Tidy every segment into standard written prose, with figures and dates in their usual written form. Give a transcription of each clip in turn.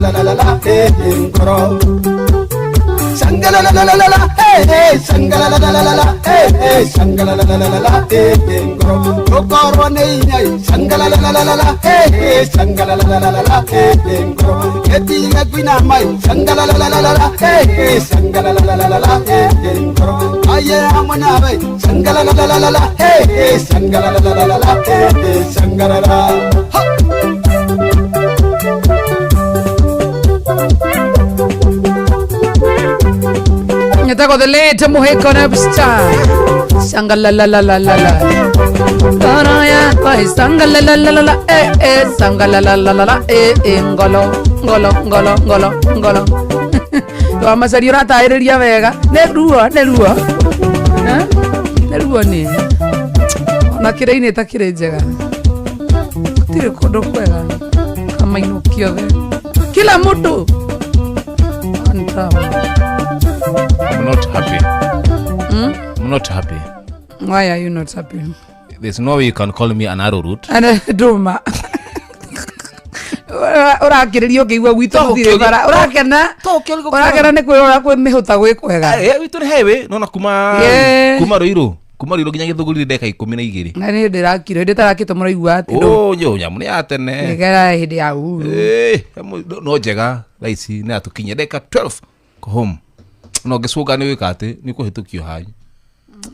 La la la la, eh eh, ngoro. Sangala la la la la la, eh eh, sangala la la la la la, eh eh, sangala la la la la la, eh eh, ngoro. Kokoro ne nyai, sangala la la la la la, eh eh, sangala la la la la la, eh eh, ngoro. Eti nga gwina mai, sangala la la la la la, eh eh, sangala la la la la la, eh eh, ngoro. Aye amona bai, sangala la la la la la, eh eh, sangala la la la la la, eh eh, sangala la. Ha! Nyetagwo the late Muhiko Napstar. Sangalalalala. Ngoro yakwa isangalalalala eh eh sangalalalala eh eh ngolo ngolo ngolo ngolo ngolo. Twamacaria ũrataĩrĩria wega. Nĩ ruo nĩ ruo. Eh? Nĩ ruo nĩ. Ona kĩrĩ-inĩ ĩtakĩrĩ njega. Gũtirĩ kũndũ kwega. Kamainũkio we. Kila mtu. On top. I'm not happy. I'm not happy. Why are you not happy? There's no way you can call me an arrowroot. Ana nduma. Ũrakĩrĩria ũkĩigua gwitũ gũtirĩ bara. Ũrakena. Ũrakena nĩ kwĩrora kwĩ mĩhũta gwĩ kwega. Witũ nĩ highway nona kuma Yeah. kuma Ruiru kuma Ruiru nginya Gĩthũngũri ndagĩka 12. Na nĩ ndĩrakire hĩndĩ ĩtarakĩtwo mũraigua atĩ ndũ. Oh, yo nyamũ nĩ ya tene. Nĩgera hĩndĩ ya Uhuru. Eh, no njega thaa ici nĩ atũkinyia ndagĩka 12 go home. No ngĩcũnga nĩ gwĩka atĩ nĩ kũhĩtũkio hanyu.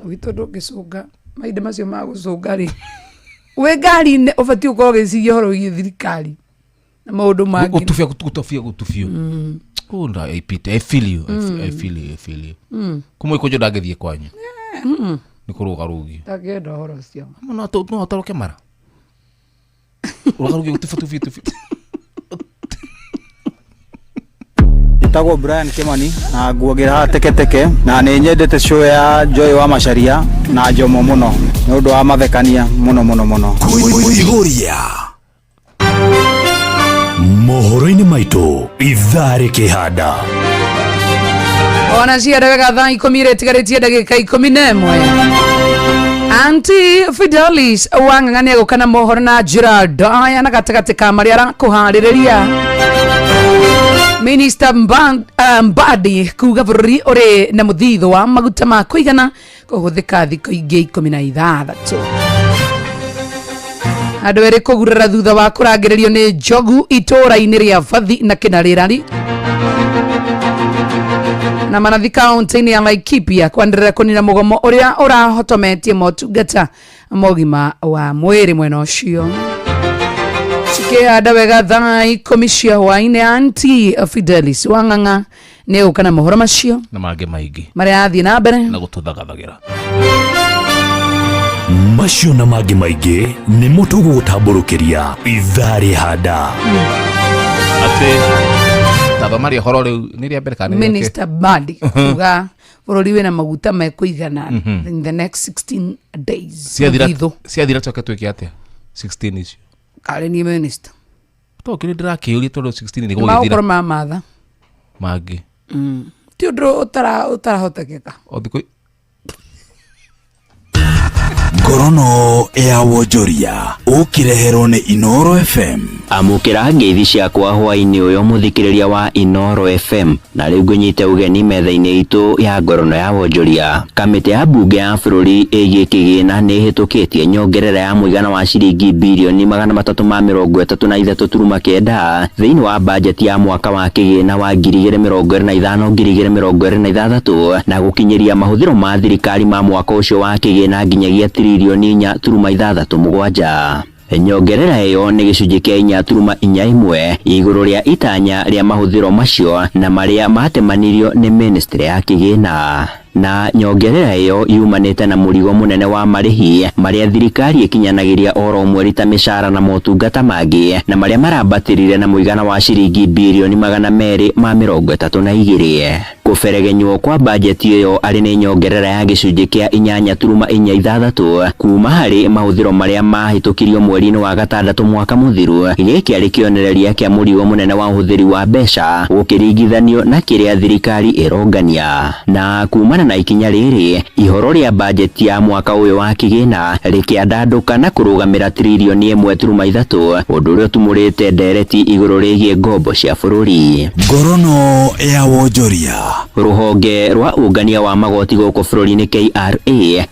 Gwitũ ndũngĩcũnga. Mahinda macio ma gũcũnga rĩ. Wĩ ngari-inĩ ũbatiĩ gũkorwo ũgĩciria ũhoro wĩgiĩ thirikari na maũndũ mangĩ. Gũtubia gũtubia gũtubio. Oh, no, I pity. I feel you. I feel you. I feel you. Kuma ikonjo ndangĩthiĩ kwanyu. Nĩ kũrũga rũgio. Ndangĩenda ũhoro ũcio. No no atoroke mara. Rũga rũgio gũtubia tubia tubia. Njĩtagwo Brian Kimani na nguagĩra haha teketeke na nĩ nyendete show ya Joy wa Macharia na Njomo mũno nĩ ũndũ wa mathekania mũno mũno mũno. Kwĩihũria mohoro-inĩ maitũ ithaa rĩkĩhanda. Ona ciara wega thaa 10 iria itigarĩtie ndagĩka 11. Auntie Fidelis Wang'ang'a nĩ egũka na mohoro na njĩra ndaya na gatagatĩ ka marĩa arakũharĩrĩria. Minister Mbadi kuga bũrũri ũrĩ na mũthithũ wa maguta ma kũigana kũhũthĩka thikũ ingĩ 16. Andũ erĩ kũgurara thutha wa kũrangĩrĩrio nĩ njogu itũũra-inĩ rĩa Bathi na Kĩnarĩrari. Na Manathi kaunti-inĩ ya Laikipia kwenderera kũnina mũgomo ũrĩa ũrahotometie motungata ma ũgima wa mwĩrĩ mwena ũcio. Cikĩhanda wega thaa 10 cia hwaĩ-inĩ Auntie Fidelis Wang'ang'a nĩ egũka na mohoro macio Na mangĩ maingĩ. marĩa athiĩ na mbere Na gũtũthagathagĩra. Macio na mangĩ maingĩ nĩmo tũgũgũtambũrũkĩria ithaa rĩhanda. Atĩ tathoma rĩa ũhoro rĩu nĩ rĩa mbere kana nĩ rĩa kerĩ? Minister Mbadi kuga bũrũri wĩna maguta mekũigana in the next 16 days. Ciathira Mũthithũ. ciathira tũke twĩke atĩa 16 icio. Karĩ niĩ minister. To kĩrĩa ndĩrakĩũria tondũ 16 nĩ Magũkorwo gũgĩthira. mamatha. Mangĩ. Ti ũndũ ũtarahotekeka. O thikũ Ngorono ya wonjoria ũkĩreherwo nĩ Inoro FM. Amũkĩra ngeithi ciakwa hwaĩ-inĩ ũyũ mũthikĩrĩria wa Inoro FM na rĩu ngũnyite ũgeni metha-inĩ itũ ya ngorono ya wonjoria. Kamĩtĩ ya mbunge ya bũrũri ĩgiĩ kĩgĩna nĩ ĩhĩtũkĩtie nyongerera ya mũigana wa ciringi birioni 333.9 thĩinĩ wa bajeti ya mwaka wa kĩgĩna wa 2025 2026 na gũkinyĩria mahũthĩro ma thirikari ma mwaka ũcio wa kĩgĩna nginyagia tiririoni 4.67. Nyongerera ĩyo nĩ gĩcunjĩ kĩa 4.41 igũrũ rĩa itanya rĩa mahũthĩro macio na marĩa matemanirio nĩ ministry ya kĩgĩna. Na nyongerera ĩyo yumanĩte na mũrigo mũnene wa marĩhi marĩa thirikari ĩkinyanagĩria oro mweri ta mĩcara na motungata mangĩ na marĩa marambatĩrire na mũigana wa ciringi birioni 232. Kũberegenywo kwa bajeti ĩyo arĩ nĩ nyongerera ya gĩcunjĩ kĩa 8.46 kuma harĩ mahũthĩro marĩa mahĩtũkirio mweri-inĩ wa gatandatũ mwaka mũthiru. Gĩkĩ arĩ kĩonereria kĩa mũrigo mũnene wa ũhũthĩri wa mbeca gũkĩringithanio na kĩrĩa thirikari ĩrongania. Na kumana na ikinya rĩrĩ ihoro rĩa bajeti ya mwaka ũyũ wa kĩgĩna rĩkĩandandũka na kũrũgamĩra tririoni 1.3 ũndũ ũrĩa ũtumũrĩte ndereti igũrũ rĩgiĩ ngombo cia bũrũri. Ngorono ya wonjoria. Rũhonge rwa ũngania wa magoti gũkũ bũrũri-inĩ KRA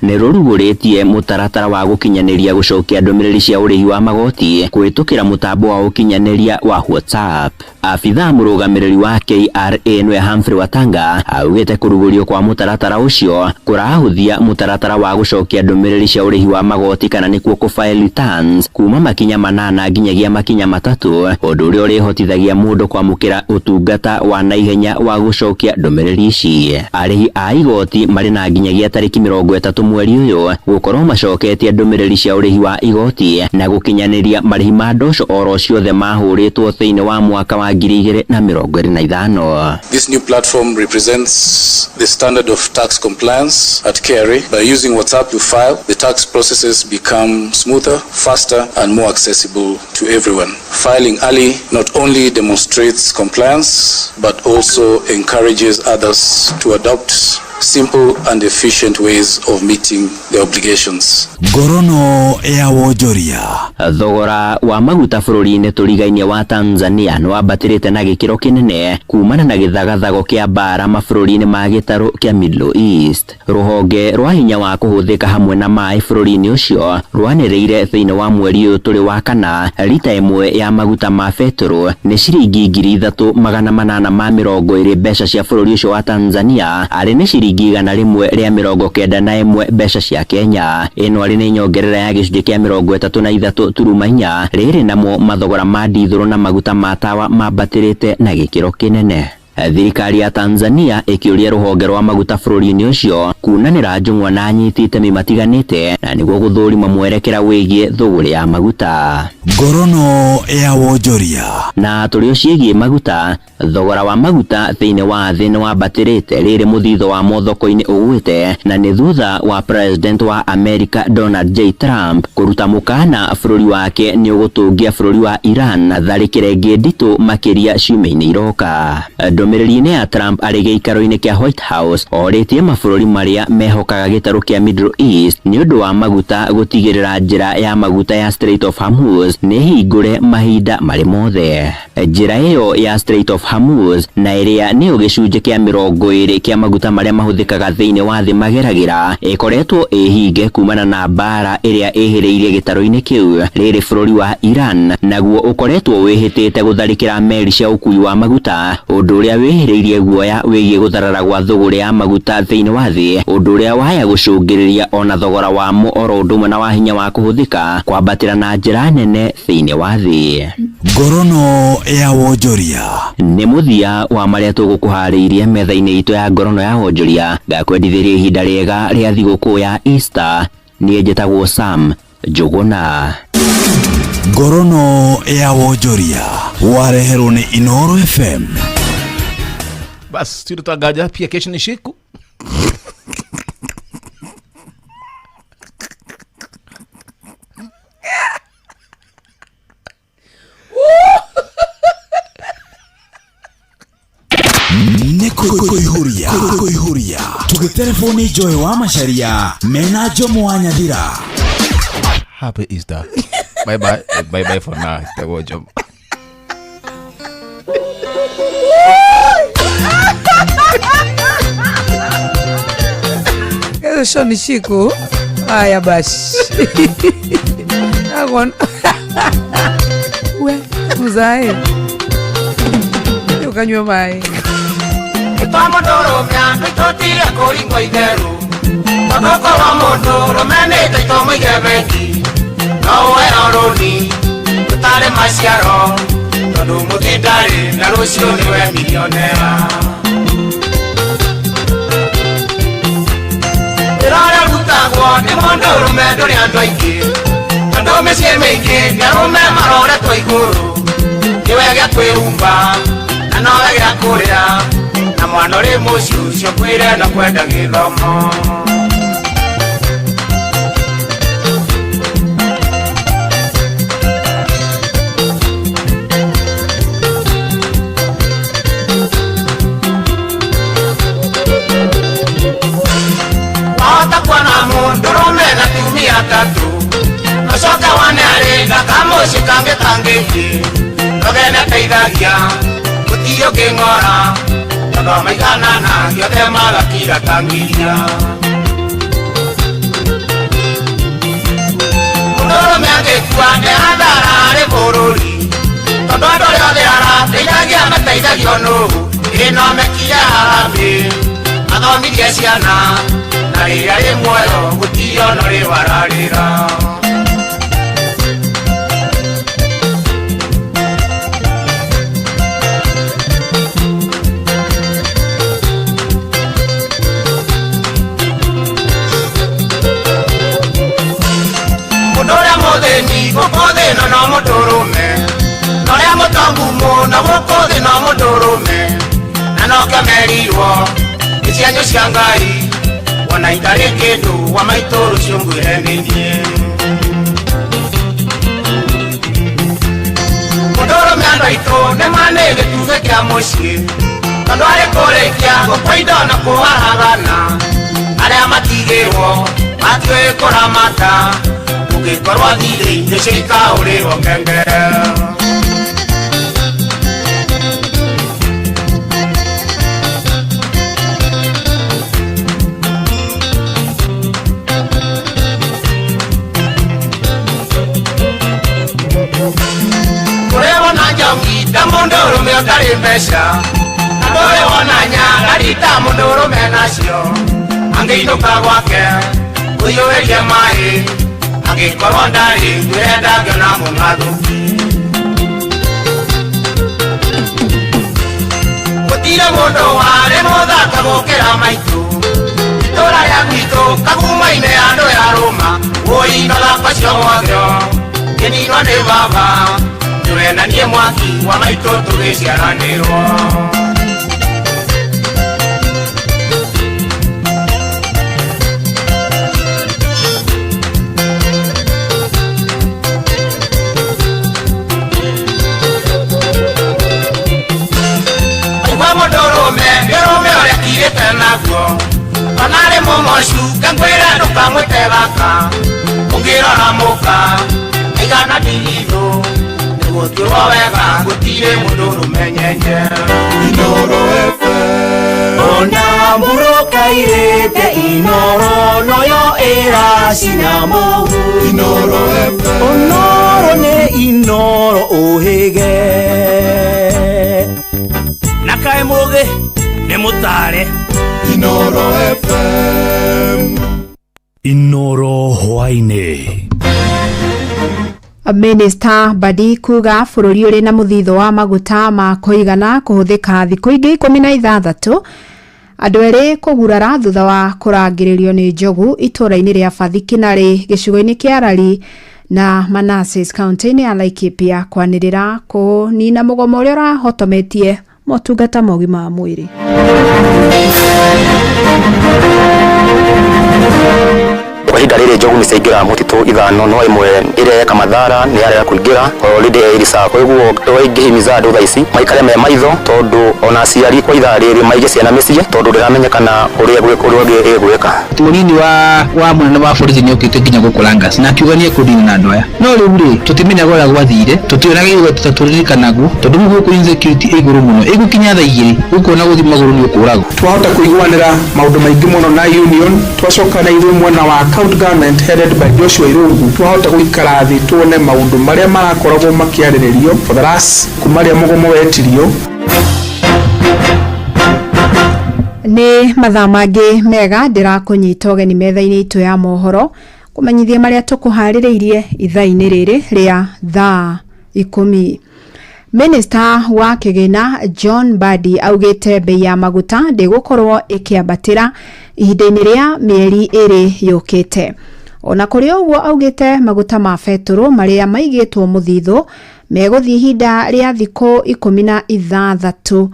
nĩ rũrugũrĩtie mũtaratara wa gũkinyanĩria gũcokia ndũmĩrĩri cia ũrĩhi wa magoti kũhĩtũkĩra mũtambo wa ũkinyanĩria wa WhatsApp. Abithaa mũrũgamĩrĩri wa KRA nĩwe Humphrey Watanga augĩte kũrugũrio kwa mũtaratara ũcio kũrahũthia mũtaratara wa gũcokia ndũmĩrĩri cia ũrĩhi wa magoti kana nĩkuo kũ file returns kuma makinya 8 nginyagia makinya 3, ũndũ ũrĩa ũrĩhotithagia mũndũ kwamũkĩra ũtungata wa naihenya wa gũcokia ndũmĩrĩri ici. Arĩhi a igoti marĩ na nginyagia tarĩki 30 mweri ũyũ gũkorwo macoketie ndũmĩrĩri cia ũrĩhi wa igoti na gũkinyanĩria marĩhi ma ndosho oro ciothe mahũrĩtwo thĩinĩ wa mwaka wa 2025. This new platform represents the standard of tax compliance at KRA. By using WhatsApp to file, the tax processes become smoother, faster, and more accessible to everyone. Filing early not only demonstrates compliance, but also encourages others to adopt simple and efficient ways of meeting their obligations. Ngorono ya wonjoria. Thogora wa maguta bũrũri-inĩ tũrigainie wa Tanzania nĩ wambatĩrĩte na gĩkĩro kĩnene kumana na gĩthagathago kĩa mbara mabũrũri-inĩ ma gĩtarũ kĩa Middle East. Rũhonge rwa hinya wa kũhũthĩka hamwe na maĩ bũrũri-inĩ ũcio rwanĩrĩire thĩinĩ wa mweri ũyũ tũrĩ wa kana rita ĩmwe ya maguta ma betũrũ nĩ ciringi 3820 mbeca cia bũrũri ũcio wa Tanzania, arĩ nĩ ciringi 191 mbeca cia Kenya. Ĩno arĩ nĩ nyongerera ya gĩcunjĩ kĩa 33.4 rĩrĩ namo mathogora ma ndithũrũ na maguta ma tawa mambatĩrĩte na gĩkĩro kĩnene. Thirikari ya Tanzania ĩkĩũria rũhonge rwa maguta bũrũri-inĩ ũcio kunanĩra njũng'wa na anyiti itemi matiganĩte na nĩguo gũthũrima mwerekera wĩgiĩ thũgũrĩ ya maguta. Ngorono ya wonjoria. Na tũrĩ ciĩgiĩ maguta, thogora wa maguta thĩinĩ wa thĩ nĩ wambatĩrĩte rĩrĩ mũthitho wa mothoko-inĩ ũgwĩte na nĩ thutha wa President wa America Donald J Trump kũruta mũkana bũrũri wake nĩ ũgũtũngia bũrũri wa Iran na tharĩkĩra ĩngĩ nditũ makĩria ciumia-inĩ iroka. Ndũmĩrĩri-inĩ ya Trump arĩ gĩikaro-inĩ kĩa White House orĩtie mabũrũri marĩa mehokaga gĩtarũ kĩa Middle East nĩ ũndũ wa maguta gũtigĩrĩra njĩra ya maguta ya Strait of Hormuz nĩ hingũre mahinda marĩ mothe. Njĩra ĩyo ya Strait of Hormuz na ĩrĩa nĩyo gĩcunjĩ kĩa 20 kĩa maguta marĩa mahũthĩkaga thĩinĩ wa thĩ mageragĩra ĩkoretwo ĩhinge kumana na mbara ĩrĩa ĩhĩrĩirie gĩtarũ-inĩ kĩu rĩrĩ bũrũri wa Iran naguo ũkoretwo wĩhĩtĩte gũtharĩkĩra meri cia ũkuui wa maguta, ũndũ ũrĩa wĩhĩrĩirie guoya wĩgiĩ gũtharara gwa thũgũrĩ ya maguta thĩinĩ wa thĩ, ũndũ ũrĩa waya gũcũngĩrĩria ona thogora wamo oro ũndũ ũmwe na wa hinya wa kũhũthĩka kwambatĩra na njĩra nene thĩinĩ wa thĩ. Ngorono ya wonjoria. Nĩ mũthia wa marĩa tũgũkũharĩirie metha-inĩ itũ ya Ngorono ya wonjoria. Ngakwendithĩria ihinda rĩega rĩa thigũkũ ya Easter. Niĩ njĩtagwo Sam Njũgũna. Ngorono ya wonjoria wareherwo nĩ Inooro FM. Bas tutangaja pia kesho ni siku. Nĩ kũihũria tũgĩtelefoni Joy wa Macharia mena Jomo wa Nyathira. Happy Easter. Bye bye. Bye bye for now. Itakuwa Jomo. Kesho ni siku. Haya basi. We, mzae. Ukanywe mai. Na mwana ũrĩ mũciĩ ũcio kwĩre na kwenda gĩthomo. Rĩngĩ ndogene teithagia gũtirĩ ũkĩng'ora tondũ maiganana gĩothe magakira tangiria. Mũndũrũme angĩkua nĩ hathara harĩ bũrũri tondũ andũ arĩa othe arateithagia mateithagio nũũ ĩno mekia harambĩ athomirie ciana na rĩrĩa rĩ muoyo gũtirĩ ona rĩ wararĩra. Mũndũ ũrĩa mũthĩni gũkũ thĩ ĩno no mũndũrũme na ũrĩa mũtongu mũno gũkũ thĩ no mũndũrũme na nokĩo merirwo nĩ cianyu cia Ngai wona itarĩ kĩndũ wa maitũ rũciũ ngwĩre nĩ niĩ. Mũndũrũme andũ aitũ nĩ manĩ gĩtugĩ kĩa mũciĩ tondũ arĩ kũrĩkia gũkua indo na kũharagana arĩa matigĩrwo matiũĩ kũramata ũngĩkorwo thirĩ-inĩ cikaũrĩrwo kengere. Kũrĩ wona njoki ta mũndũrũme ũtarĩ mbeca na ndũrĩ wona nyarari ta mũndũrũme nacio angĩinũka gwake ũiyũrĩrie maĩ angĩkorwo ndarĩ ngwĩre ndangĩona mũng'athũki. Gũtirĩ mũndũ warĩ mũthaka gũkĩra maitũ itũra rĩa gwitũ kagumainĩ andũ ya Rũma wũi mathako cio mwakĩo ngĩninwo nĩ baba nĩwe na niĩ mwaki wa maitũ tũgĩciaranĩrwo. Aigua mũndũrũme nĩũrũme ũrĩa kirĩte naguo ona arĩ mũmocu ngangwĩra ndũkamwĩte gaka ũngĩrora mũka aigana ndigithũ nĩgũtuĩrwo wega gũtirĩ mũndũrũme nyenye. Inoro FM Ona mũrũkairĩte Inoro noyo ĩracina mũhu Inoro FM Onoro nĩ Inoro ũhĩge na kaĩ mũgĩ nĩ mũtare. Inoro FM Inoro hwainĩ. Minister Badi kuga bũrũri ũrĩ na mũthithũ wa maguta ma kũigana kũhũthĩka thikũ ingĩ 16 andũ erĩ kũgurara thutha wa kũrangĩrĩrio nĩ njogu itũũra-inĩ rĩa Bathi Kĩnarĩ gĩcigo-inĩ kĩa Rari na Manassas kaunti-inĩ ya Laikipia kwanĩrĩra kũnina mũgomo ũrĩa ũrahotometie motungata ma ũgima wa mwĩrĩ. Kwa ihinda rĩrĩ njogu nĩ ciaingĩra mũtitũ 5 no ĩmwe ĩrĩa yeka mathara nĩ yarega kũingĩra already ĩ reserve. Koguo ingĩhimiza andũ thaa ici maikare me maitho tondũ ona aciari kwa ithaa rĩrĩ maige ciana mĩciĩ tondũ ndĩramenyekana ũrĩa ũrĩa ĩgwĩka. Mũnini wa mũnene wa borithi nĩ okĩte nginya gũkũ Langas na akiuga nĩ ekũdini na andũ aya no rĩu rĩ tũtimenyaga ũrĩa gwathire tũtionaga ithuĩ tũririkanaguo tondũ rĩu gũkũ insecurity ĩ igũrũ mũno ĩgũkinya thaa 2 ũkuona gũthiĩ magũrũ nĩ ũkũragwo. Twahota kũiguanĩra maũndũ maingĩ mũno na union twacoka na ithuĩ mwena wa county government headed by Joshua Irungu twahota gũikara thĩ tuone maũndũ marĩa marakoragwo makĩarĩrĩrio for the last kuma rĩrĩa mũgomo wetirio. Nĩ mathaa mangĩ mega ndĩrakũnyita ũgeni metha-inĩ itũ ya mohoro kũmenyithia marĩa tũkũharĩrĩirie ithaa-inĩ rĩrĩ rĩa thaa 10. Minister wa kĩgĩna John Mbadi augĩte bei ya maguta ndĩgũkorwo ĩkĩambatĩra ihinda-inĩ rĩa mĩeri 2 yũkĩte. Ona kũrĩ ũguo augĩte maguta ma betũrũ marĩa maigĩtwo mũthithũ megũthiĩ ihinda rĩa thikũ 16.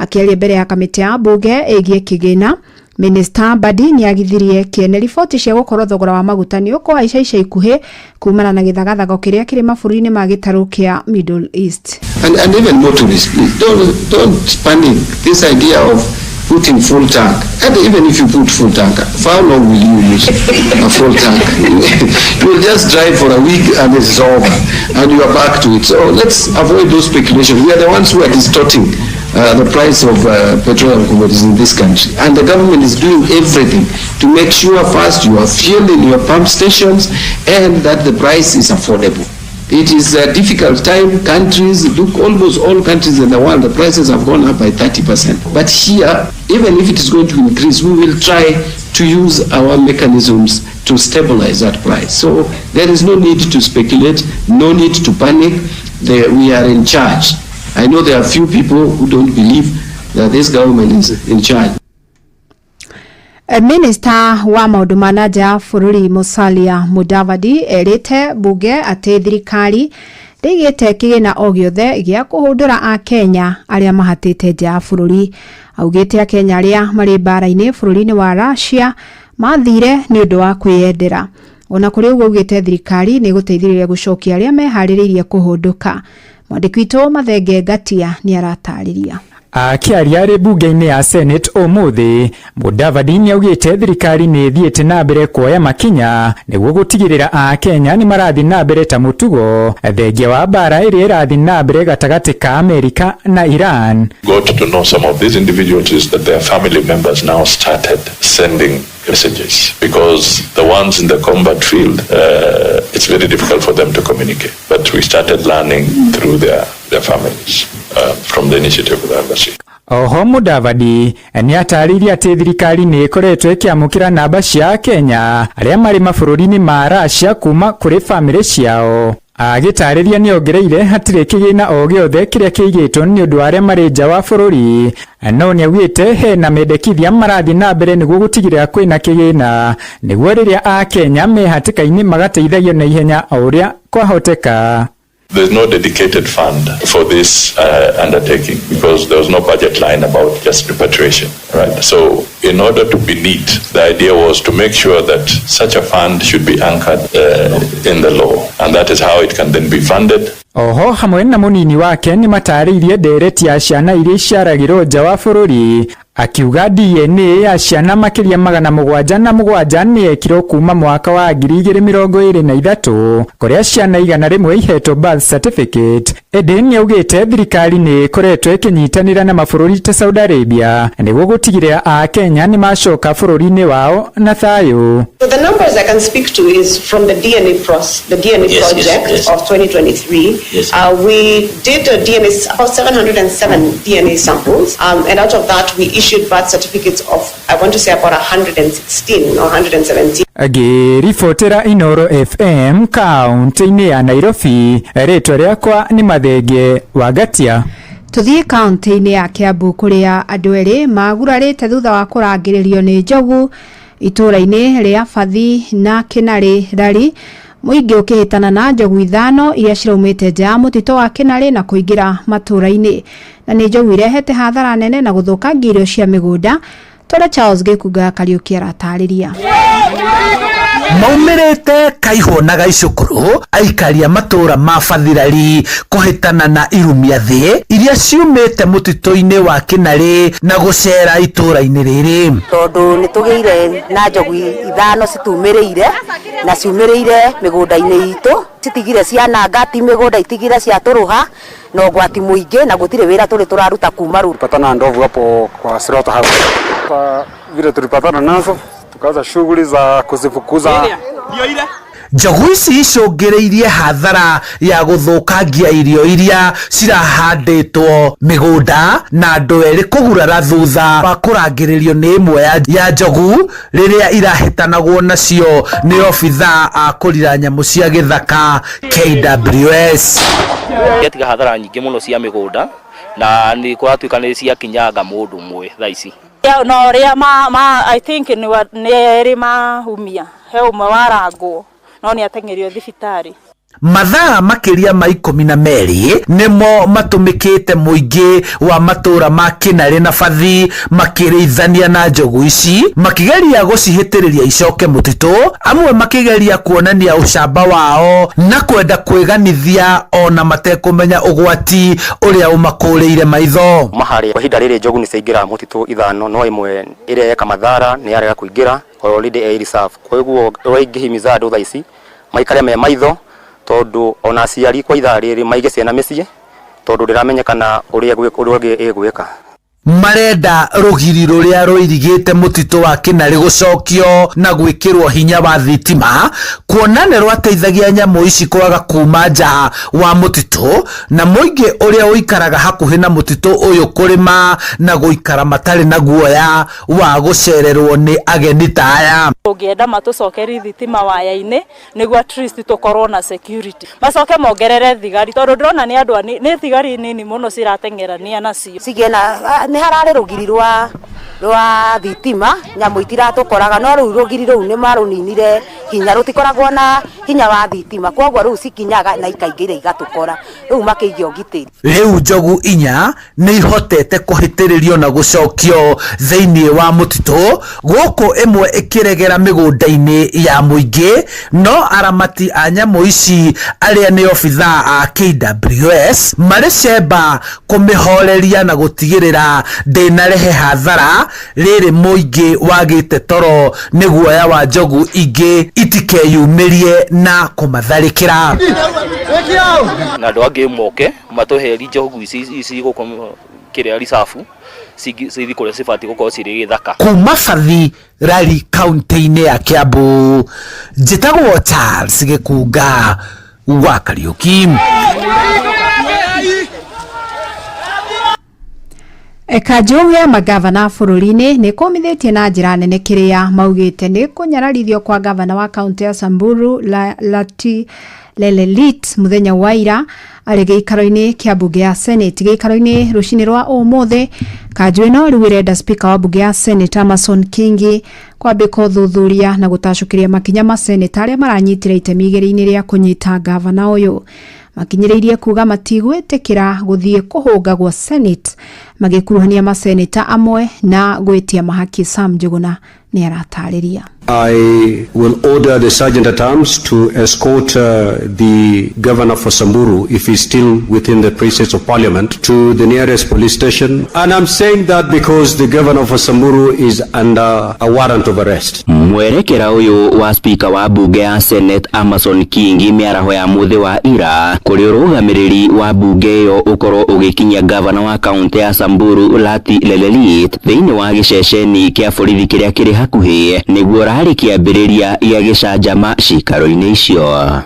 Akĩaria mbere ya kamĩtĩ ya mbunge ĩgiĩ kĩgĩna, Minister Mbadi nĩ agithirie kĩene riboti cia gũkorwo thogora wa maguta nĩ ũkũhaica ica ikuhĩ kumana na gĩthagathago kĩrĩa kĩrĩ mabũrũri-inĩ ma gĩtarũ kĩa Middle East. And even motorists, please, don't panic. This idea of putting full tank. And even if you put full tank, for how long will you use a full tank? You will just drive for a week and it's over, and you are back to it. So let's avoid those speculations. We are the ones who are distorting the price of petroleum commodities in this country. And the government is doing everything to make sure first you are fuel in your pump stations and that the price is affordable. It is a difficult time. Countries, look, almost all countries in the world, the prices have gone up by 30%. But here, even if it is going to increase, we will try to use our mechanisms to stabilize that price. So there is no need to speculate, no need to panic. We are in charge. I know there are few people who don't believe that this government is in charge. Minista wa maũndũ ma na nja ya bũrũri Musalia Mudavadi erĩte bunge atĩ thirikari ndĩigĩte kĩgĩna o gĩothe gĩa kũhũndũra Akenya arĩa mahatĩte nja ya bũrũri. Augĩte Akenya arĩa marĩ mbara-inĩ bũrũri-inĩ wa Russia mathire nĩ ũndũ wa kwĩyendera. Ona kũrĩ ũguo, augĩte thirikari nĩ ĩgũteithĩrĩria gũcokia arĩa meharĩrĩirie kũhũndũka. Mwandĩki witũ Mathenge Ngatia nĩ aratarĩria. Akĩaria arĩ mbunge-inĩ ya Senate ũmũthĩ, Mudavadi nĩaugĩte thirikari nĩ ĩthiĩte na mbere kuoya makinya nĩguo gũtigĩrĩra Akenya nĩ marathiĩ na mbere ta mũtugo, thengia wa mbara ĩrĩa ĩrathiĩ na mbere gatagatĩ ka Amerika na Iran. Got to know some of these individuals is that their family members now started sending messages because the ones in the combat field, it's very difficult for them to communicate. But we started learning through their families from the initiative of the embassy. Oho Mudavadi nĩ atarĩirie atĩ thirikari nĩ ĩkoretwo ĩkĩamũkĩra namba cia Akenya arĩa marĩ mabũrũri-inĩ ma Russia kuma kũrĩ bamĩrĩ ciao. Agĩtarĩria nĩ ongereire hatirĩ kĩgĩna o gĩothe kĩrĩa kĩigĩtwo nĩ ũndũ wa arĩa marĩ nja wa bũrũri, no nĩaugĩte hena mendekithia marathiĩ na mbere nĩguo gũtigĩrĩra kwĩna kĩgĩna nĩguo rĩrĩa Akenya me hatĩka-inĩ magateithagio na ihenya o ũrĩa kwahoteka. There's no dedicated fund for this undertaking because there was no budget line about just repatriation, right? So in order to be neat, the idea was to make sure that such a fund should be anchored in the law, and that is how it can then be funded. Oho hamwe na mũnini wake nĩ matarĩirie ndereti ya ciana iria iciaragĩrwo nja wa bũrũri, akiuga DNA ya ciana makĩria 707 nĩ yekirwo kuma mwaka wa 2023, kũrĩa ciana 100 ihetwo birth certificate. Ĩndĩ nĩ augĩte thirikari nĩ ĩkoretwo ĩkĩnyitanĩra na mabũrũri ta Saudi Arabia nĩguo gũtigĩrĩra Akenya nĩ macoka bũrũri-inĩ wao na thayũ. So the numbers I can speak to is from the DNA the DNA project of 2023. We did a DNA, about 707 DNA samples, and out of that we issued birth certificates of, I want to say, about 116 or 117. Ngĩribotera Inoro FM kaunti-inĩ ya Nairobi, rĩtwa rĩakwa nĩ Mathenge Wangatia. Tuthiĩ kaunti-inĩ ya Kiambu kũrĩa andũ erĩ magurarĩte thutha wa kũrangĩrĩrio nĩ njogu itũũra-inĩ rĩa Bathi na Kĩnarĩ Rari, mũingĩ ũkĩhĩtana na njogu ithano iria ciraumĩte nja ya mũtitũ wa Kĩnarĩ na kũingĩra matũũra-inĩ, na nĩ njogu irehete hathara nene na gũthũkangia irio cia mĩgũnda. Tore Charles Gĩkunga Kariũki aratarĩria. Maumĩrĩte Kaihwo na Gaicũkũrũ, aikari a matũũra ma Bathirari kũhĩtana na irumia thĩ iria ciumĩte mũtitũ-inĩ wa Kĩnarĩ na gũcera itũũra-inĩ rĩrĩ. Tondũ nĩ tũgĩire na njogu ithano citumĩrĩire na ciumĩrĩire mĩgũnda-inĩ itũ, citigire ciananga ti mĩgũnda, itigire ciatũrũha na ũgwati mũingĩ, na gũtirĩ wĩra tũrĩ tũraruta kuma rĩu. Tulipatana na ndovu hapo kwa slaughter house. Kwa vile tulipatana nazo, tukaanza shughuli za kuzifukuza. Njogu ici icũngĩrĩirie hathara ya gũthũkangia irio iria cirahandĩtwo mĩgũnda na andũ erĩ kũgurara thutha wa kũrangĩrĩrio nĩ ĩmwe ya njogu rĩrĩa irahĩtanagwo nacio nĩ obithaa a kũrira nyamũ cia gĩthaka KWS. Ciatiga hathara nyingĩ mũno cia mĩgũnda na nĩ kũratuĩka nĩ ciakinyanga mũndũ ũmwe thaa ici. No ũrĩa ma I think nĩ erĩ mahumia, he ũmwe warangwo no nĩ ateng'erio thibitarĩ. Mathaa makĩria ma 12 nĩmo matũmĩkĩte mũingĩ wa matũra ma Kĩnarĩ na Bathi makĩrĩithania na njogu ici, makĩgeria gũcihĩtĩrĩria icoke mũtitũ, amwe makĩgeria kuonania ũcamba wao na kwenda kwĩganithia ona matekũmenya ũgwati ũrĩa ũmakũrĩire maitho. Maharĩ kwa ihinda rĩrĩ njogu nĩ ciaingĩra mũtitũ ithano, no ĩmwe ĩrĩa yeka mathara nĩ yarega kũingĩra already ĩ reserve. Koguo ũrĩa ingĩhimiza andũ thaa ici maikare me maitho, tondũ ona aciari kwa ithaa rĩrĩ maige ciana mĩciĩ, tondũ ndĩramenyekana ũrĩa ũngĩ ĩgwĩka. Marenda rũgiri rũrĩa rũirigĩte mũtitũ wa Kĩnarĩ gũcokio na gwĩkĩrwo hinya wa thitima, kuona nĩ rwateithagia nyamũ ici kwaga kuma nja wa mũtitũ, na mũingĩ ũrĩa ũikaraga hakuhĩ na mũtitũ ũyũ kũrĩma na gũikara matarĩ na guoya wa gũcererwo nĩ ageni ta aya. Tũngĩenda matũcokerie thitima waya-inĩ nĩguo at least tũkorwo na security, macoke mongerere thigari, tondũ ndĩrona nĩ andũ nĩ thigari nini mũno cirateng'erania nacio. Cigĩe na nĩ hararĩ rũgiri rwa thitima, nyamũ itiratũkoraga, no rĩu rũgiri rũu nĩ marũninire hinya, rũtikoragwo na hinya wa thitima, koguo rĩu cikinyaga na ikaingĩra igatũkora, rĩu makĩige ũgitĩri. Rĩu njogu inya nĩ ihotete kũhĩtĩrĩrio na gũcokio thĩinĩ wa mũtitũ, gũkũ ĩmwe ĩkĩregera mĩgũnda-inĩ ya mũingĩ, no aramati a nyamũ ici arĩa nĩ obithaa a KWS marĩ cemba kũmĩhoreria na gũtigĩrĩra ndĩnarehe hathara rĩrĩ mũingĩ wagĩte toro nĩ guoya wa njogu ingĩ itikeyumĩrie na kũmatharĩkĩra. Na andũ angĩ moke matũheri njogu ici gũkũ kĩrĩa reserve cithi kũrĩa cibatiĩ gũkorwo cirĩ gĩthaka. Kuma Bathi Rari kaunti-inĩ ya Kiambu, njĩtagwo Charles Gĩkunga wa Kariũki. Kanjũ ya magavana bũrũri-inĩ nĩ kũmithĩtie na njĩra nene kĩrĩa maugĩte nĩ kũnyararithio kwa gavana wa kaunti ya Samburu Lati Lelelit mũthenya wa ira arĩ gĩikaro-inĩ kĩa mbunge ya Senate. Gĩikaro-inĩ rũcinĩ rwa ũmũthĩ, kanjũ ĩno rĩu ĩrenda speaker wa mbunge ya Senate Amason Kingi kwambĩka ũthuthuria na gũtacũkĩria makinya ma Senate arĩa maranyitire itemi igeria-inĩ rĩa kũnyita gavana ũyũ. Makinyĩrĩirie kuga matigwĩtĩkĩra gũthiĩ kũhũngagwo Senate, magĩkuruhania maseneta amwe na gwĩtia mahaki. Sam Njuguna nĩ aratarĩria. I will order the sergeant at arms to escort the governor for Samburu, if he's still within the precincts of parliament, to the nearest police station. And I'm saying that because the governor for Samburu is under a warrant of arrest. Mwerekera ũyũ wa speaker wa bunge ya Senate Amason Kingi mĩaraho ya mũthĩ wa ira kũrĩ ũrũgamĩrĩri wa bunge ĩyo ũkorwo ũgĩkinyia gavana wa kaunti ya Samburu Lati Lelelit thĩinĩ wa gĩceceni kĩa borithi kĩrĩa kĩrĩ hakuhĩ nĩguo rarĩ kĩambĩrĩria gĩa gĩcanjama cikaro-inĩ icio.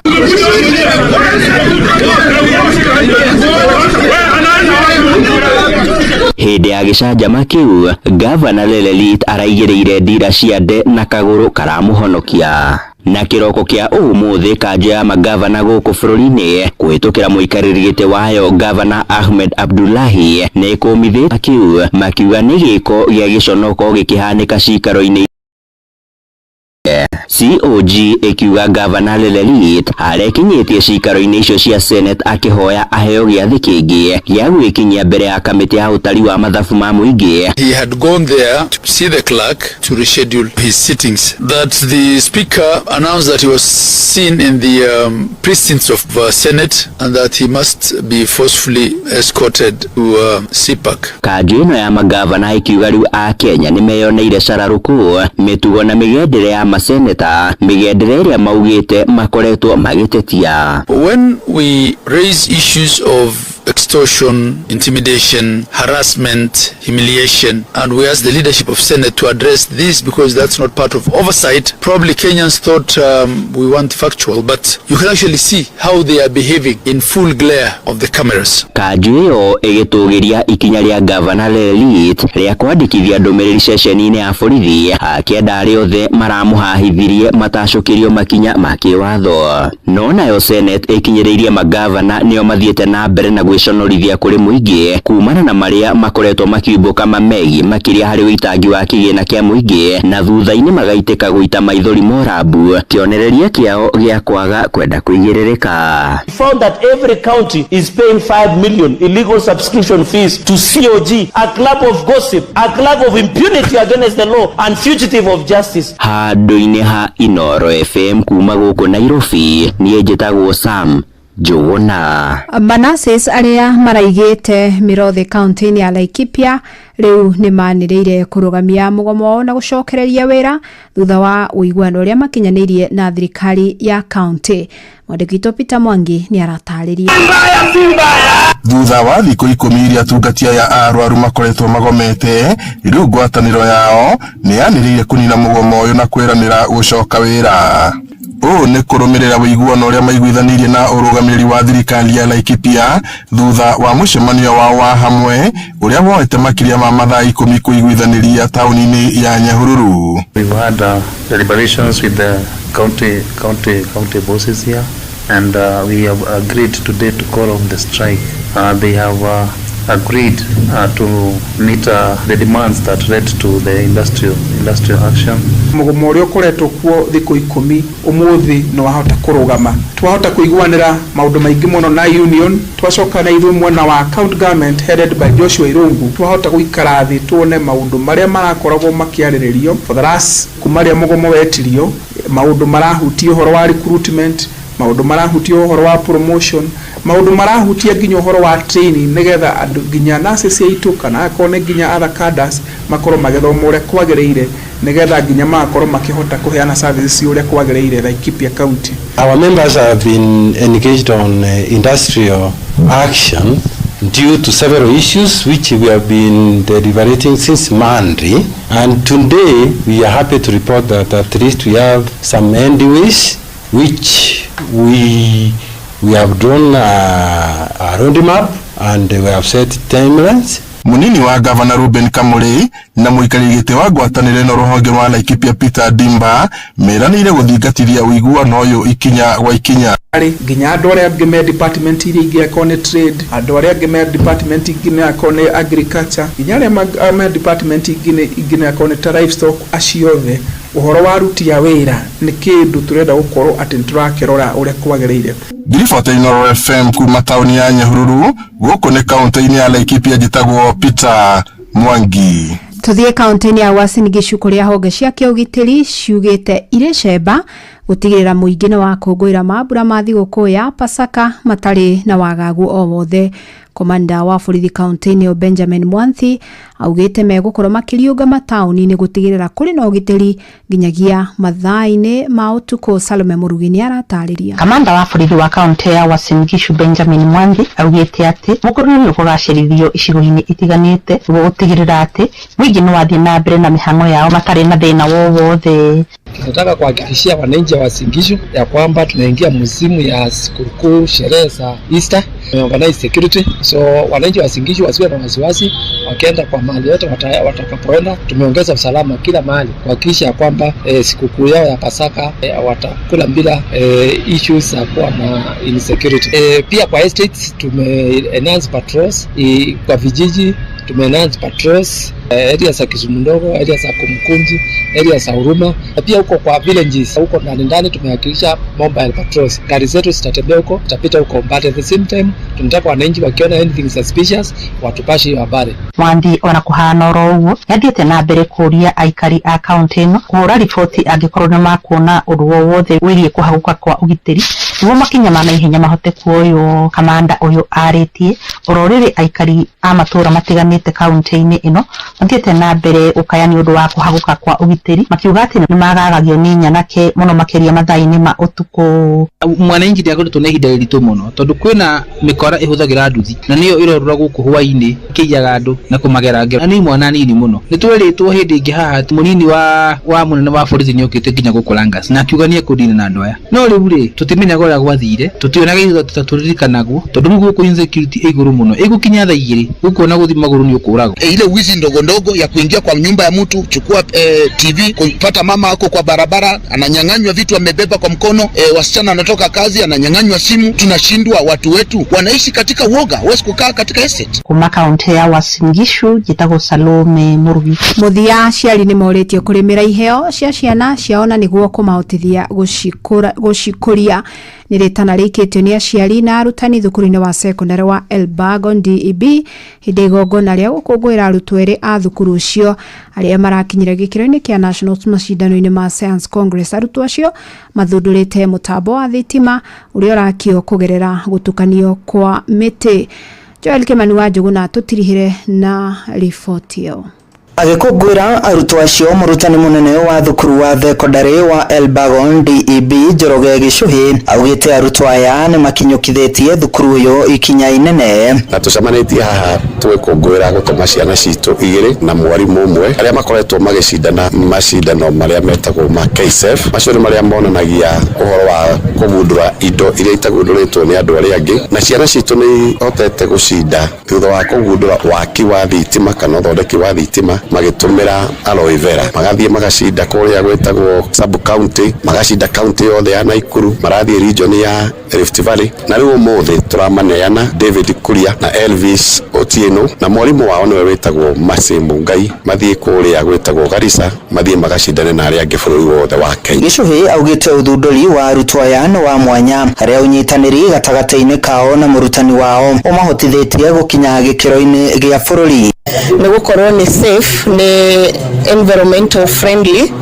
Hĩndĩ ya gĩcanjama kĩu, gavana Lelelit araigĩrĩire ndira cia nde na kagũrũ karamũhonokia. Na kĩroko kĩa ũmũthĩ kanjũ ya magavana gũkũ bũrũri-inĩ kũhĩtũkĩra mũikarĩri gĩtĩ wayo gavana Ahmed Abdullahi nĩ kũmithĩtie kĩu, makiuga nĩ gĩko gĩa gĩconoko gĩkĩhanĩka cikaro-inĩ. COG ĩkiuga gavana Lelelit arekinyĩtie cikaro-inĩ icio cia Senate akĩhoya aheo gĩathĩ kĩngĩ gĩa gwĩkinyia mbere ya kamĩtĩ ya ũtari wa mathabu ma mũingĩ. He had gone there to see the clerk to reschedule his sittings. That the speaker announced that he was seen in the precincts of Senate and that he must be forcefully escorted to CPAC. Kanjũ ĩno ya magavana ĩkiuga rĩu a Kenya nĩ meyoneire cararũkũ mĩtugo na mĩgendere ya maseneta, mĩgendere ĩrĩa maugĩte makoretwo magĩtetia. When we raise issues of extortion, intimidation, harassment, humiliation, and we ask the leadership of Senate to address this because that's not part of oversight. Probably Kenyans thought we want factual, but you can actually see how they are behaving in full glare of the cameras. Kanjũ ĩyo ĩgĩtũgĩria ikinya rĩa gavana Lelelit rĩa kwandĩkithia ndũmĩrĩri ceceni-inĩ ya borithi akĩenda arĩa othe maramũhahithirie matacũkĩrio makinya ma kĩwatho. No nayo Senate ĩkinyĩrĩirie magavana nĩo mathiĩte na mbere na Gwĩconorithia kũrĩ mũingĩ kumana na marĩa makoretwo makiumbũka mamegiĩ makĩria harĩ ũitangi wa kĩgĩna kĩa mũingĩ na thutha-inĩ magaitĩka gũita maithori morambu kĩonereria kĩao gĩa kwaga kwenda kũigĩrĩrĩka. We found that every county is paying 5 million illegal subscription fees to COG, a club of gossip, a club of impunity against the law and fugitive of justice. Handũ-inĩ ha Inoro FM kuma gũkũ Nairobi, niĩ njĩtagwo Sam Njũgũna. Manasis arĩa maraigĩte mĩrothe kaunti-inĩ ya Laikipia rĩu nĩ manĩrĩire kũrũgamia mũgomo wao na gũcokereria wĩra thutha wa ũiguano ũrĩa makinyanĩirie na thirikari ya kaunti. Mwandĩki witũ Peter Mwangi nĩ aratarĩria. Thutha wa thikũ 10 iria atungati aya a arwaru makoretwo magomete, rĩu ngwatanĩro yao nĩ yanĩrĩire kũnina mũgomo ũyũ na kwĩranĩra gũcoka wĩra. Ũũ nĩ kũrũmĩrĩra ũiguano ũrĩa maiguithanĩirie na ũrũgamĩrĩri wa thirikari ya Laikipia thutha wa mũcemanio wao wa hamwe ũrĩa woete makĩria ma mathaa 10 kũiguithanĩria taũni-inĩ ya Nyahururu. We've had deliberations with the county bosses here, and we have agreed today to call off the strike. They have agreed to meet the demands that led to the industrial action. Mũgomo ũrĩa ũkoretwo kuo thikũ 10 ũmũthĩ nĩ wahota kũrũgama. Twahota kũiguanĩra maũndũ maingĩ mũno na union, twacoka na ithuĩ mwena wa county government headed by Joshua Irungu, twahota gũikara thĩ tuone maũndũ marĩa marakoragwo makĩarĩrĩrio for the last kuma rĩrĩa mũgomo wetirio, maũndũ marahutia ũhoro wa recruitment, maũndũ marahutia ũhoro wa promotion, maũndũ marahutia nginya ũhoro wa training, nĩgetha andũ nginya nurses aitũ kana akorwo nĩ nginya other cadres makorwo magĩthoma ũrĩa kwagĩrĩire, nĩgetha nginya magakorwo makĩhota kũheana services ũrĩa kwagĩrĩire Laikipia County. Our members have been engaged on industrial action due to several issues which we have been deliberating since Monday, and today we are happy to report that at least we have some headways which we have drawn a roadmap and we have set timelines. Munini wa gavana Ruben Kamuri na mũikarĩri gĩtĩ wa ngwatanĩro ĩno rũhonge rwa Laikipia Peter Dimba meranĩire gũthingatithia ũiguano ũyũ ikinya gwa ikinya. Nginya andũ arĩa angĩ me department iria ingĩ akorwo nĩ trade, andũ arĩa angĩ me department ingĩ nĩ akorwo nĩ agriculture, nginya arĩa me department ingĩ nĩ akorwo nĩ ta livestock, acio othe ũhoro wa aruti a wĩra nĩ kĩndũ tũrenda gũkorwo atĩ nĩ tũrakĩrora ũrĩa kwagĩrĩire. Ngiribota Inoro FM kuma taũni ya Nyahururu gũkũ nĩ kaunti-inĩ ya Laikipia, njĩtagwo Peter Mwangi. Tuthiĩ kaunti-inĩ ya Uasin Gishu kũrĩa honge cia kĩũgitĩri ciugĩte irĩ cemba gũtigĩrĩra mũingĩ nĩ wakũngũĩra mambura ma thigũkũ ya Pasaka matarĩ na wagagu o wothe. Komanda wa borithi kaunti-inĩ ĩyo Benjamin Mwanthi augĩte megũkorwo makĩriũnga mataũni-inĩ gũtigĩrĩra kũrĩ na ũgitĩri nginyagia mathaa-inĩ ma ũtukũ. Salome Mũrugi nĩ aratarĩria. Kamanda wa borithi wa kaunti ya Uasin Gishu Benjamin Mwanthi augĩte atĩ mũkũrũ nĩ ũkũgacĩrithio icigo-inĩ itiganĩte nĩguo gũtigĩrĩra atĩ mũingĩ nĩ wathiĩ na mbere na mĩhang'o yao matarĩ na thĩna wowothe. Tunataka kuhakikishia wananchi wa Uasin Gishu ya kwamba tunaingia msimu ya sikukuu, sherehe za Easter, tumeorganize security, so wananchi wa Uasin Gishu wasiwe na wasiwasi wakienda kwa mahali yote watakapoenda. Tumeongeza usalama kila mahali kuhakikisha kwamba sikukuu yao ya Pasaka watakula bila issues za kuwa na insecurity. Pia kwa estates tume enhance patrols, kwa vijiji tume enhance patrols, area za Kisumu ndogo, area za Kumkunji, area za Huruma, na pia huko kwa villages huko ndani ndani tumehakikisha mobile patrols. Gari zetu zitatembea huko, zitapita huko, but at the same time tunataka wananchi wakiona anything suspicious watupashe hiyo habari. Mwanthi ona kuhana oro ũguo nĩathiĩte na mbere kũria aikari a kaunti ĩno kũhũra riboti angĩkorwo nĩ makuona ũndũ o wothe wĩgiĩ kũhagũka kwa ũgitĩri nĩguo makinya ma naihenya mahote kuoywo. Kamanda ũyũ arĩtie oro rĩrĩ aikari a matũũra matiganĩte kaunti-inĩ ĩno mathiĩte na mbere gũkaya nĩ ũndũ wa kũhagũka kwa ũgitĩri makiuga atĩ nĩ magagagio nĩ nyanake mũno makĩria mathaa-inĩ ma ũtukũ. Mwananchi ndiakoretwo na ihinda iritũ mũno tondũ kwĩna mĩkora ĩhũthagĩra nduthi na nĩyo ĩrorũra gũkũ hwaĩ-inĩ ĩkĩiyaga andũ na kũmagera ngero, na nĩ imwana nini mũno. Nĩ twerĩtwo hĩndĩ ĩngĩ haha atĩ mũnini wa mũnene wa borithi nĩ okĩte nginya gũkũ Langas na akiuga nĩ ekũndina na andũ aya, no rĩu rĩ tũtimenyaga ũrĩa gwathire, tũtionaga ithuĩ ta tũririkanagwo tondũ rĩu gũkũ insecurity ĩ igũrũ mũno, ĩgũkinya thaa 2 gũkũ ona gũthiĩ magũrũ nĩ ũkũragwo. Ile wizi ndogo ndogo ya kuingia kwa nyumba ya mtu, chukua TV, kupata mama ako kwa barabara ananyang'anywa vitu amebeba kwa mkono, wasichana anatoka kazi ananyang'anywa simu. Tunashindwa, watu wetu wanaishi katika uoga, huwezi kukaa katika estate. Kuma kaunti ya Uasin Gishu njĩtagwo Salome Mũrugi. Mũthia aciari nĩ morĩtio kũrĩmĩra iheo cia ciana ciao na nĩguo kũmahotithia gũcikũria. Nĩ rĩtana rĩikĩtio nĩ aciari na arutani thukuru-inĩ wa sekondari wa Elbagon DEB hĩndĩ igongona rĩa gũkũngũĩra arutwo erĩ a thukuru ũcio arĩa marakinyire gĩkĩro-inĩ kĩa national macindano-inĩ ma Science Congress. Arutwo acio mathundũrĩte mũtambo wa thitima ũrĩa ũrakio kũgerera gũtukanio kwa mĩtĩ. Joel Kimani wa Njũgũna tũtirihire na riboti ĩyo. Agĩkũngũĩra arutwo acio, mũrutani mũnene wa thukuru wa thekondarĩ wa Elbagon DEB Njoroge Gĩcũhĩ augĩte arutwo aya nĩ makinyũkithĩtie thukuru ũyũ ikinya inene. Na tũcemanĩtie haha tũgĩkũngũĩra gũtũma ciana citũ igĩrĩ na mwarimũ ũmwe arĩa makoretwo magĩcindana macindano marĩa metagwo ma KSF. Macio nĩ marĩa monanagia ũhoro wa kũgundũra indo iria itagundũrĩtwo nĩ andũ arĩa angĩ, na ciana citũ nĩ ihotete gũcinda thutha wa kũgundũra waki wa thitima kana ũthondeki wa thitima magĩtũmĩra aloe vera. Magathiĩ magacinda kũrĩa gwĩtagwo sub county, magacinda county yothe ya Naikuru, marathiĩ region ya Rift Valley, na rĩu ũmũthĩ tũramaneana David Kuria na Elvis Otieno na mwarimũ wao nĩwe wĩtagwo Mercy Mungai, mathiĩ kũrĩa gwĩtagwo Garissa, mathiĩ magacindane na arĩa angĩ bũrũri wothe wa Kenya. Gĩcũhĩ augĩte ũthundũri wa arutwo aya nĩ wa mwanya harĩa ũnyitanĩri gatagatĩ-inĩ kao na mũrutani wao ũmahotithĩtie gũkinya gĩkĩro-inĩ gĩa bũrũri. Nĩ gũkorwo nĩ safe, nĩ environmental friendly,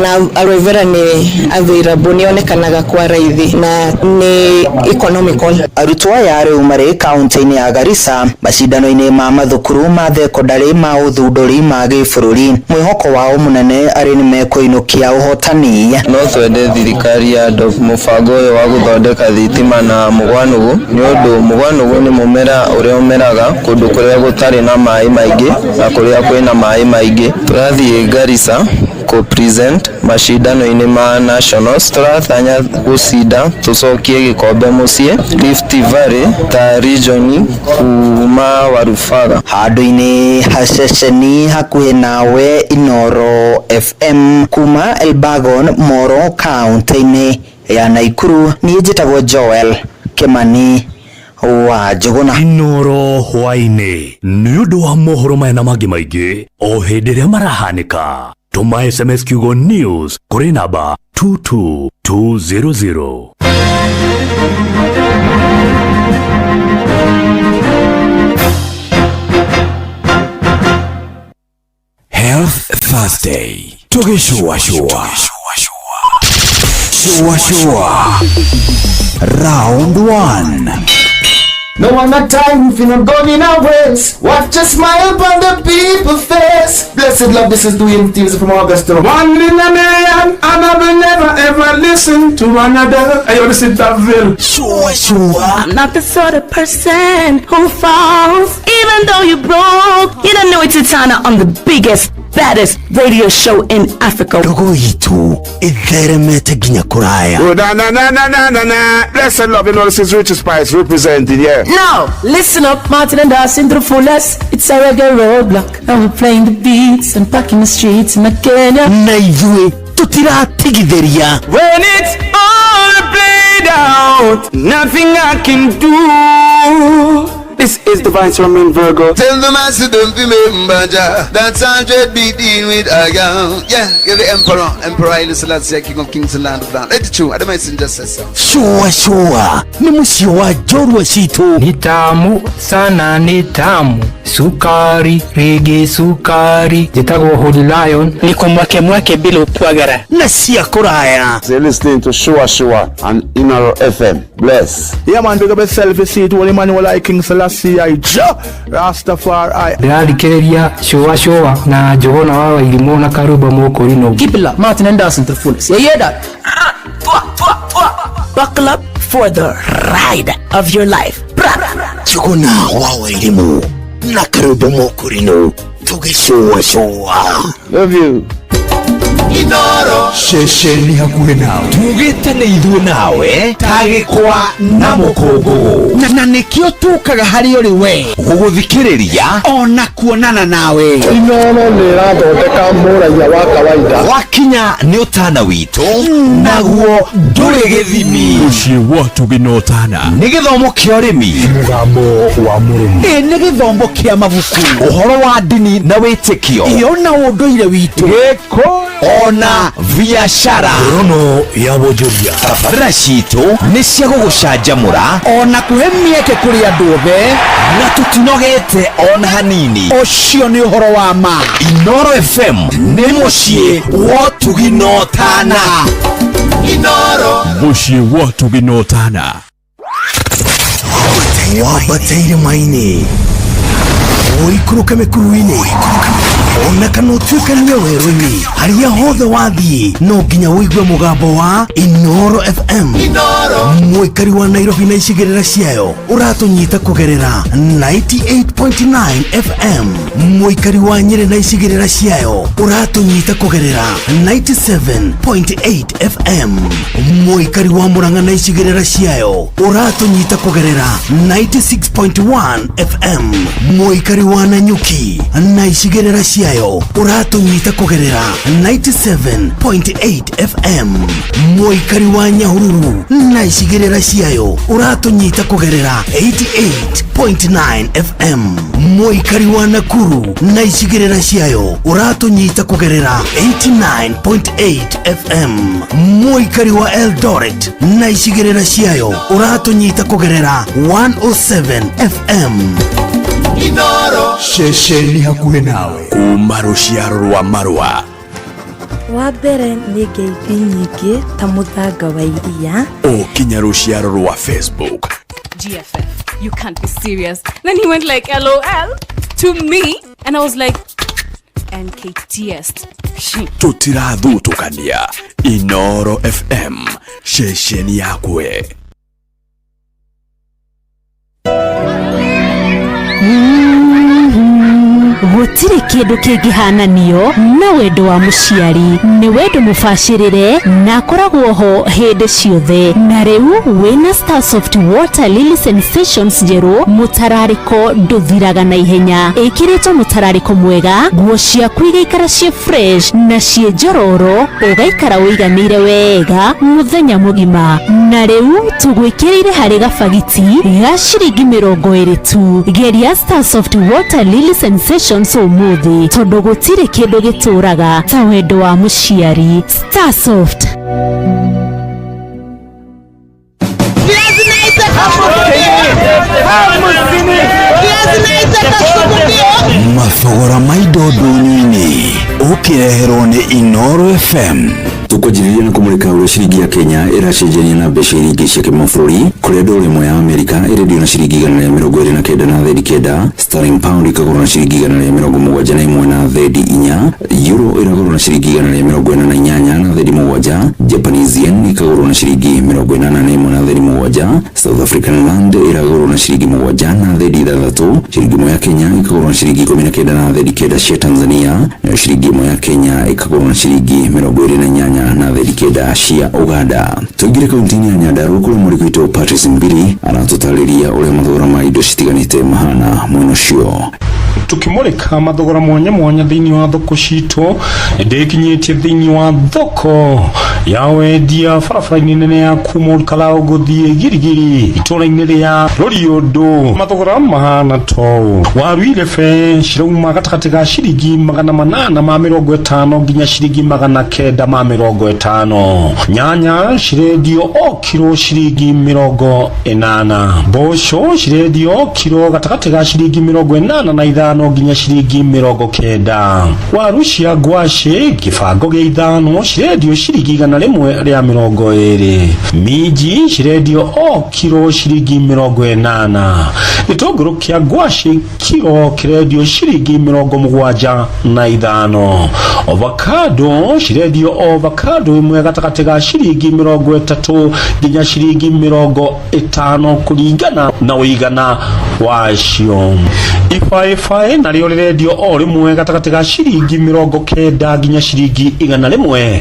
na aloe vera nĩ available, nĩ yonekanaga kwa raithi na nĩ economical. Arutwo aya rĩu marĩ kaunti-inĩ ya Garissa macindano-inĩ ma mathukuru ma thekondarĩ ma ũthundũri ma gĩbũrũri. Mwĩhoko wao mũnene arĩ nĩ mekũinũkia ũhotani. No twende thirikari ya adopt mũbango ũyũ wa gũthondeka thitima na mũgwanũgũ, nĩ ũndũ mũgwanũgũ nĩ mũmera ũrĩa ũmeraga kũndũ kũrĩa gũtarĩ na maĩ maingĩ na kũrĩa kwĩna maĩ maingĩ. Tũrathiĩ Garissa kũ present macindano-inĩ ma nationals, tũratanya gũcinda tũcokie gĩkombe mũciĩ Rift Valley ta region kuma Warubaga. Handũ-inĩ ha ceceni hakuhĩ nawe Inoro FM kuma Elbagon Moro kaunti-inĩ ya Naikuru, niĩ njĩtagwo Joel Kimani wa Njũgũna. Inoro hwaĩ-inĩ nĩ ũndũ wa mohoro maya na mangĩ maingĩ o hĩndĩ ĩrĩa marahanĩka. Tũma SMS kiugo news kũrĩ namba 22200. Health Thursday tũgĩcũacũa cũacũa round 1. No one not time if you not going in our ways. Watch a smile upon the people's face. Blessed love, this is Dwayne Teams from Augusta. One in a million, and I will never ever listen to another. I want to sit that bill. Sure, sure. I'm not the sort of person who falls, even though you broke. You don't know it's Titana on the biggest, baddest radio show in Africa. Ndogo itu itheremete nginya kuraya. Oh, na na na na na na na. Blessed love, you know this is Richie Spice representing, yeah. Now, listen up, Martin and Dawson to the fullest. It's a reggae roadblock, and we're playing the beats and packing the streets in Kenya. Na ithuĩ tũtiratigithĩria. When it's all played out, nothing I can do. This is the Vice Roman Virgo. Tell the master don't remember Jah. That's 100 be dealing with a girl. Yeah, you're the emperor. Emperor Haile Selassie, King of Kings and Land of Land. Let it true. I don't mind just say so. Shua shua. Ni mũciĩ wa njorua citũ. Ni tamu sana, ni tamu. Sukari, rigi sukari. Njĩtagwo Holy Lion. Niko mwake mwake bila upwagara. Na cia kũraya. You're listening to Shua Shua on Inoro FM. Bless. Yeah man, big up yourself. You see it, Holy man, like King Selassie I Jah Rastafari. Ndĩrathikĩrĩria Shua Shua na Njũgũna wa Wairimũ na Karumba Mũkũrinũ. Keep it locked, Martin and Dawson to the fullest. You hear that? Buckle up for the ride of your life. Njũgũna wa Wairimũ na Karumba Mũkũrinũ tũgĩcũa cũa. Love you. Inoro Ceceni hakuhĩ nawe. Tugĩte nĩ ithuĩ nawe ta gĩkwa na mũkũngũgũ. Na nĩkĩo tũkaga harĩ ũrĩ we gũgũthikĩrĩria ona kuonana nawe. Inoro nĩ ĩrathondeka mũraiya wa kawaida. Wakinya nĩ ũtana witũ naguo ndũrĩ gĩthimi. Mũciĩ wa Ũtugi na Ũtana. Nĩ gĩthomo kĩa ũrĩmi, mũgambo wa mũrĩmi, ĩ nĩ gĩthomo kĩa mabuku, ũhoro wa ndini na wĩtĩkio, ĩyo na ũndũire witũ, gĩkũyũ ona biacara. Ngorono ya wonjoria. Tabarĩra citũ nĩ cia gũgũcanjamũra ona kũhe mĩeke kũrĩ andũ othe, na tũtinogete ona hanini. Ũcio nĩ ũhoro wa ma. Inoro FM nĩ mũciĩ wa ũtugi na ũtana. Inoro Mũciĩ wa Ũtugi na Ũtana. Wambate irĩma-inĩ, ũikũrũke mĩkuru-inĩ, ona kana ũtuĩkanie werũ-inĩ, harĩa hothe wathiĩ no nginya ũigue mũgambo wa Inoro FM. Mũikari wa Nairobi na icigĩrĩra ciayo ũratũnyita kũgerera 98.9 FM. Mũikari wa Nyĩrĩ na icigĩrĩra ciayo ũratũnyita kũgerera 97.8 FM. Mũikari wa Murang'a na icigĩrĩra ciayo ũratũnyita kũgerera 96.1 FM. Mũikari wa Nanyuki na icigĩrĩra ciayo ũratũnyita kũgerera 97.8 FM. Mũikari wa Nyahururu na icigĩrĩra ciayo ũratũnyita kũgerera 88.9 FM. Mũikari wa Nakuru na icigĩrĩra ciayo ũratũnyita kũgerera 89.8 FM. Mũikari wa Eldoret na icigĩrĩra ciayo ũratũnyita kũgerera 107 FM. Inoro Ceceni hakuhĩ nawe. Kuma rũciaro rwa marũa. Wa mbere nĩ ngeithi nyingĩ ta mũthanga wa iria. Ũkinya rũciaro rwa Facebook. GFF, you can't be serious. Then he went like, LOL to me. And I was like, NKTS. Tũtirathutũkania. Inoro FM, ceceni yakwe. Gũtirĩ kĩndũ kĩngĩhananio na wendo wa mũciari. Nĩ wendo mũbacĩrĩre na akoragwo ho hĩndĩ ciothe. Na rĩu wĩna Starsoft Water Lily Sensations njerũ, mũtararĩko ndũthiraga na ihenya. Ĩkĩrĩtwo mũtararĩko mwega, nguo ciaku igaikara ciĩ fresh na ciĩ njororo, ũgaikara ũiganĩire wega mũthenya mũgima. Na rĩu tũgwĩkĩrĩire harĩ gabagiti ga ciringi 20 tu. Geria Starsoft Water Lily Sensations ũmũthĩ, tondũ gũtirĩ kĩndũ gĩtũraga ta wendo wa mũciari. Starsoft. Mathogora ma indo ndũnyũ-inĩ ũkĩreherwo nĩ Inoro FM. Tukwanjĩrĩria na kũmũrĩka ũrĩa ciringi ya Kenya ĩracenjania na mbeca iria ingĩ cia kĩmabũrũri, kũrĩa ndũra ĩmwe ya Amerika ĩrendio na ciringi 129 na thendi 9, sterling pound ĩkagũrwo na ciringi 171 na thendi 4, euro ĩragũrwo na ciringi 148 na thendi 7, Japanese yen ĩkagũrwo na ciringi 81 na thendi 7, South African rand ĩragũrwo na ciringi 7 na thendi 6, ciringi ĩmwe ya Kenya ĩkagũrwo na ciringi 19 na thendi 9 cia Tanzania, nayo ciringi ĩmwe ya Kenya ĩkagũrwo na ciringi 28 na thendi 9 cia Uganda. Tũingĩre kaunti-inĩ ya Nyandarua kũrĩa mwandĩki witũ Patrice Mbiri aratũtarĩria ũrĩa mathogora ma indo citiganĩte mahana mwena ũcio. Tukimurika mathogora mwanya mwanya thiini wa thoko citũ, ndĩkinyĩtie thiini wa thoko ya wendia barabara-inĩ nene ya kuma Olkalau gũthiĩ Girigiri itũra-inĩ rĩa Rũriũndũ. Mathogora mahana tou: waru irebe cirauma gatagatĩ ga ciringi 850 nginya ciringi 950, nyanya cirendio o kiro ciringi 80, mboco cirendio kiro gatagatĩ ga ciringi 85 nginya ciringi 90, waru cia ngwacĩ kĩbango gĩa 5 cirendio ciringi 120, minji cirendio o kiro ciringi 80, gĩtũngũrũ kĩa ngwacĩ kiro kĩrendio ciringi 75, avocado cirendio avocado ĩmwe gatagatĩ ga ciringi 30 nginya ciringi 50 kũringana na ũigana wacio. Ibaĩba Ibabaĩ narĩo rĩrendio o rĩmwe gatagatĩ ga ciringi 90 nginya ciringi 100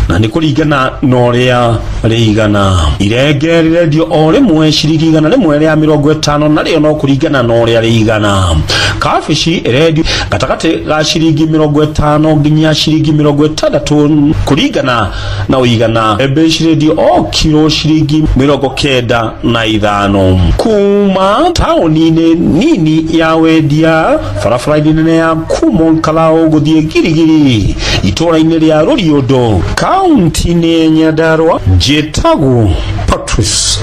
na nĩ kũringana na ũrĩa rĩigana. Irenge rĩrendio o rĩmwe ciringi 150 narĩo no kũringana na ũrĩa rĩigana. Kabici ĩrendio gatagatĩ ga ciringi 50 nginya ciringi 60 kũringana na ũigana. Mbembe cirendio o kiro ciringi 95 kuma taũni-inĩ nini ya wendia barabara-inĩ nene ya kuma Kalau gũthiĩ Girigiri itũũra-inĩ rĩa Rũriũndũ kaunti-inĩ ya Nyandarua. Njĩtagwo Patrice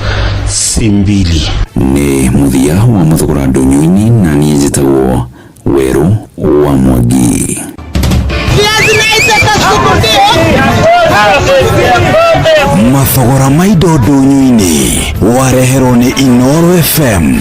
Simbili. Nĩ mũthia wa mathogora ndũnyũ-inĩ na niĩ njĩtagwo Werũ wa Mwangi. Mathogora ma indo ndũnyũ-inĩ wareherwo nĩ Inoro FM.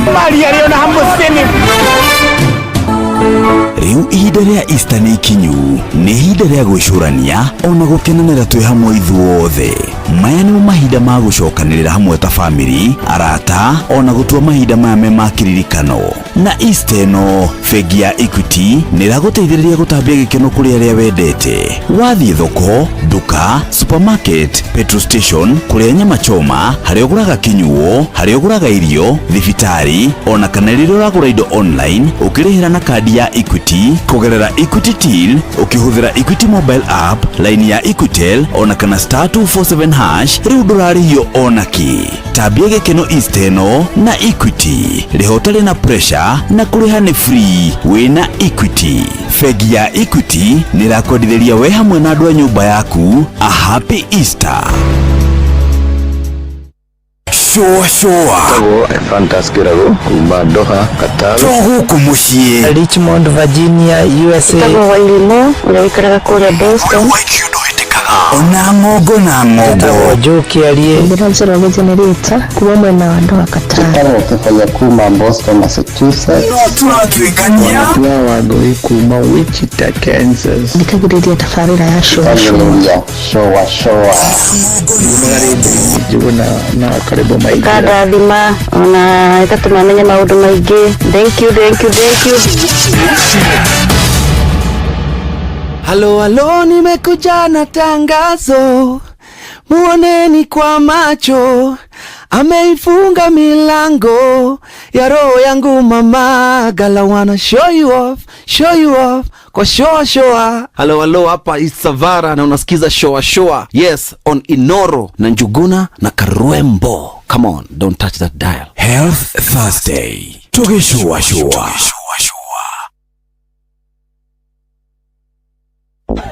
Rĩu ihinda rĩa Easter nĩ ikinyu, nĩ ihinda rĩa gwĩcũrania ona gũkenanĩra twĩ hamwe ithuothe. Maya nĩmo mahinda ma gũcokanĩrĩra hamwe ta bamĩrĩ, arata ona gũtua mahinda maya me ma kĩririkano. Na Easter ĩno bengi ya Equity nĩ ĩragũteithĩrĩria gũtambia gĩkeno kũrĩ arĩa wendete. Wathiĩ thoko, nduka, supermarket, petrol station, kũrĩa nyama choma, harĩa ũgũraga kĩnyuo, harĩa ũgũraga irio, thibitarĩ ona kana rĩrĩa ũragũra indo online ũkĩrĩhĩra na kandi ya Equity kũgerera Equity Till, ũkĩhũthĩra Equity mobile app, line ya Equitel ona kana star 247 hash, rĩu ndũrarĩhio ona kĩ. Tambia gĩkeno Easter ĩno na Equity. Rĩha ũtarĩ na pressure na kũrĩha nĩ free wĩna Equity. Bengi ya Equity nĩ ĩrakwendithĩria we hamwe na andũ a nyũmba yaku a happy Easter. Shũa shũa. Tagwo Ephantus Kĩrago kuma Doha, Qatar. To gũkũ mũciĩ. Richmond, Virginia, USA. Njĩtagwo Wairimu ũrĩa ũikaraga kũrĩa Boston. Ona ng'ongo na ng'ongo. Njĩtagwo Joe Kĩarie. Ndĩra Njoroge Generator kuma mwena wa Doha, Qatar. Njĩtagwo Kĩbaya kuma Boston, Massachusetts. No tũratuĩkania. Wanatua Wangũi kuma Wichita, Kansas. Thikagĩrĩria tabarĩra ya Shũa Shũa. Thikagĩrĩria Shũa Shũa. Njuguna na karibu maingĩ. Ĩkandathima ona ĩgatũma menye maũndũ maingĩ. Thank you, thank you, thank you. Halo halo, nimekuja na tangazo, muoneni kwa macho, ameifunga milango ya roho yangu mama. Gala wanna show you off, show you off kwa shoa shoa. Halo halo, hapa Isavara na unasikiza shoa shoa, yes, on Inoro na Njuguna na Karwembo. Come on, don't touch that dial. Health Thursday tũgĩcũa cũa.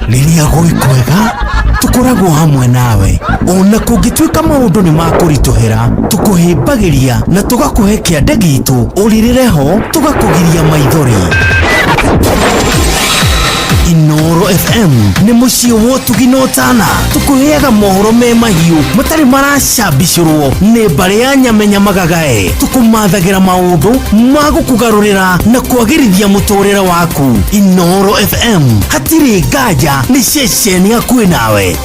Rĩrĩa gwĩ kwega tũkoragwo hamwe nawe ona kũngĩtuĩka maũndũ nĩ makũritũhĩra, tũkũhĩmbagĩria na tũgakũhe kĩande gitũ ũrĩrĩre ho, tũgakũgiria maithori. Inoro FM nĩ mũciĩ wa ũtugi na ũtana, tũkũheaga mohoro me mahiũ matarĩ maracambicũrwo nĩ mbarĩ ya nyamenya magagae, tũkũmathagĩra maũndũ ma gũkũgarũrĩra na kwagĩrithia mũtũrĩre waku. Inoro FM hatirĩ nganja, nĩ ceceni hakuhĩ nawe.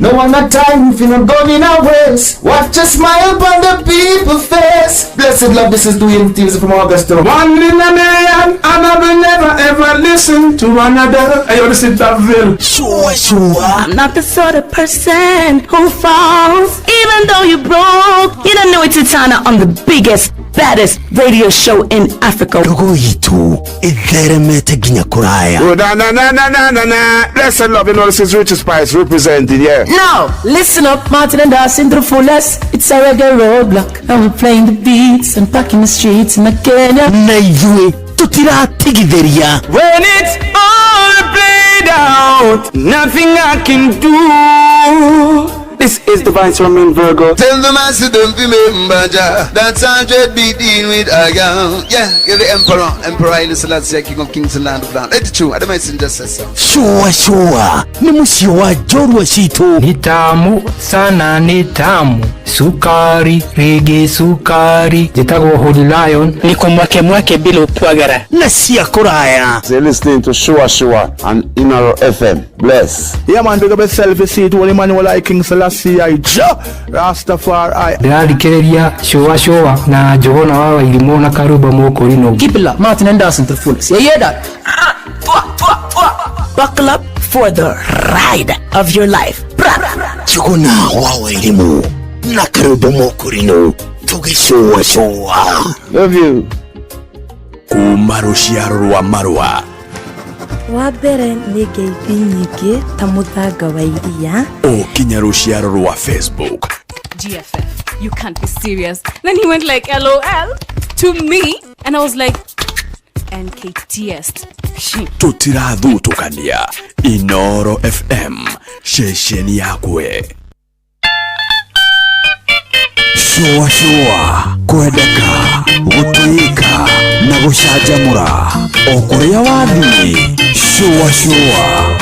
No one not time if you not going in our ways. Watch a smile upon the people's face. Blessed love, this is Dwayne Stevens from Augusta. One in a million, and I will never ever listen to another. Hey, yo, this is Davil. Shũa shũa. I'm not the sort of person who falls. Even though you broke, you don't know it's Titana on the biggest, baddest radio show in Africa. Ndogo itũ ĩtheremete nginya kũraya. Oh, na na na na na na na. Blessed love, you know this is Richard Spice representing, yeah. Now, listen up, Martin and Dawson to the fullest. It's a reggae roadblock, and we're playing the beats and packing the streets in Kenya. Na ithuĩ tũtiratigithĩria. When it's all played out, nothing I can do. This is the Vice Roman Virgo. Tell the master don't remember Jah. That's 100 beat in with a girl. Yeah, you're the emperor, Emperor Haile Selassie, King of Kings and Land of Land. 82, I don't mind just say so. Shũa shũa nĩ mũciĩ wa njorua citũ. Ni tamu sana, ni tamu sukari, rigi sukari. Njĩtagwo Holy Lion. Niko mwake mwake bila upwagara na cia kũraya. You're listening to Shua Shua on Inoro FM. Bless. Yeah, man, big up yourself. You see it, Holy man, you like King Selassie. Selassie I Jah Rastafari. Ndĩrathikĩrĩria cũa cũa na Njũgũna wa Wairimũ na Karumbo Mũkũrinũ. Keep it locked, Martin and Dawson to the fullest. You hear that? Buckle up for the ride of your life. Njũgũna wa Wairimũ na Karumbo Mũkũrinũ tũgĩcũa cũa. Love you. Kuma rũciaro rwa marũa Wa mbere nĩ ngeithi nyingĩ ta mũthanga wa iria. O kinya rũciaro rwa Facebook. GFF, you can't be serious. Then he went like, LOL to me. And I was like, NKTS. Tũtirathutũkania. Inoro FM, ceceni yakwe. Shũa shũa, kwendeka, gũtĩĩka na gũcanjamũra o kũrĩa wathiĩ. Shũa shũa.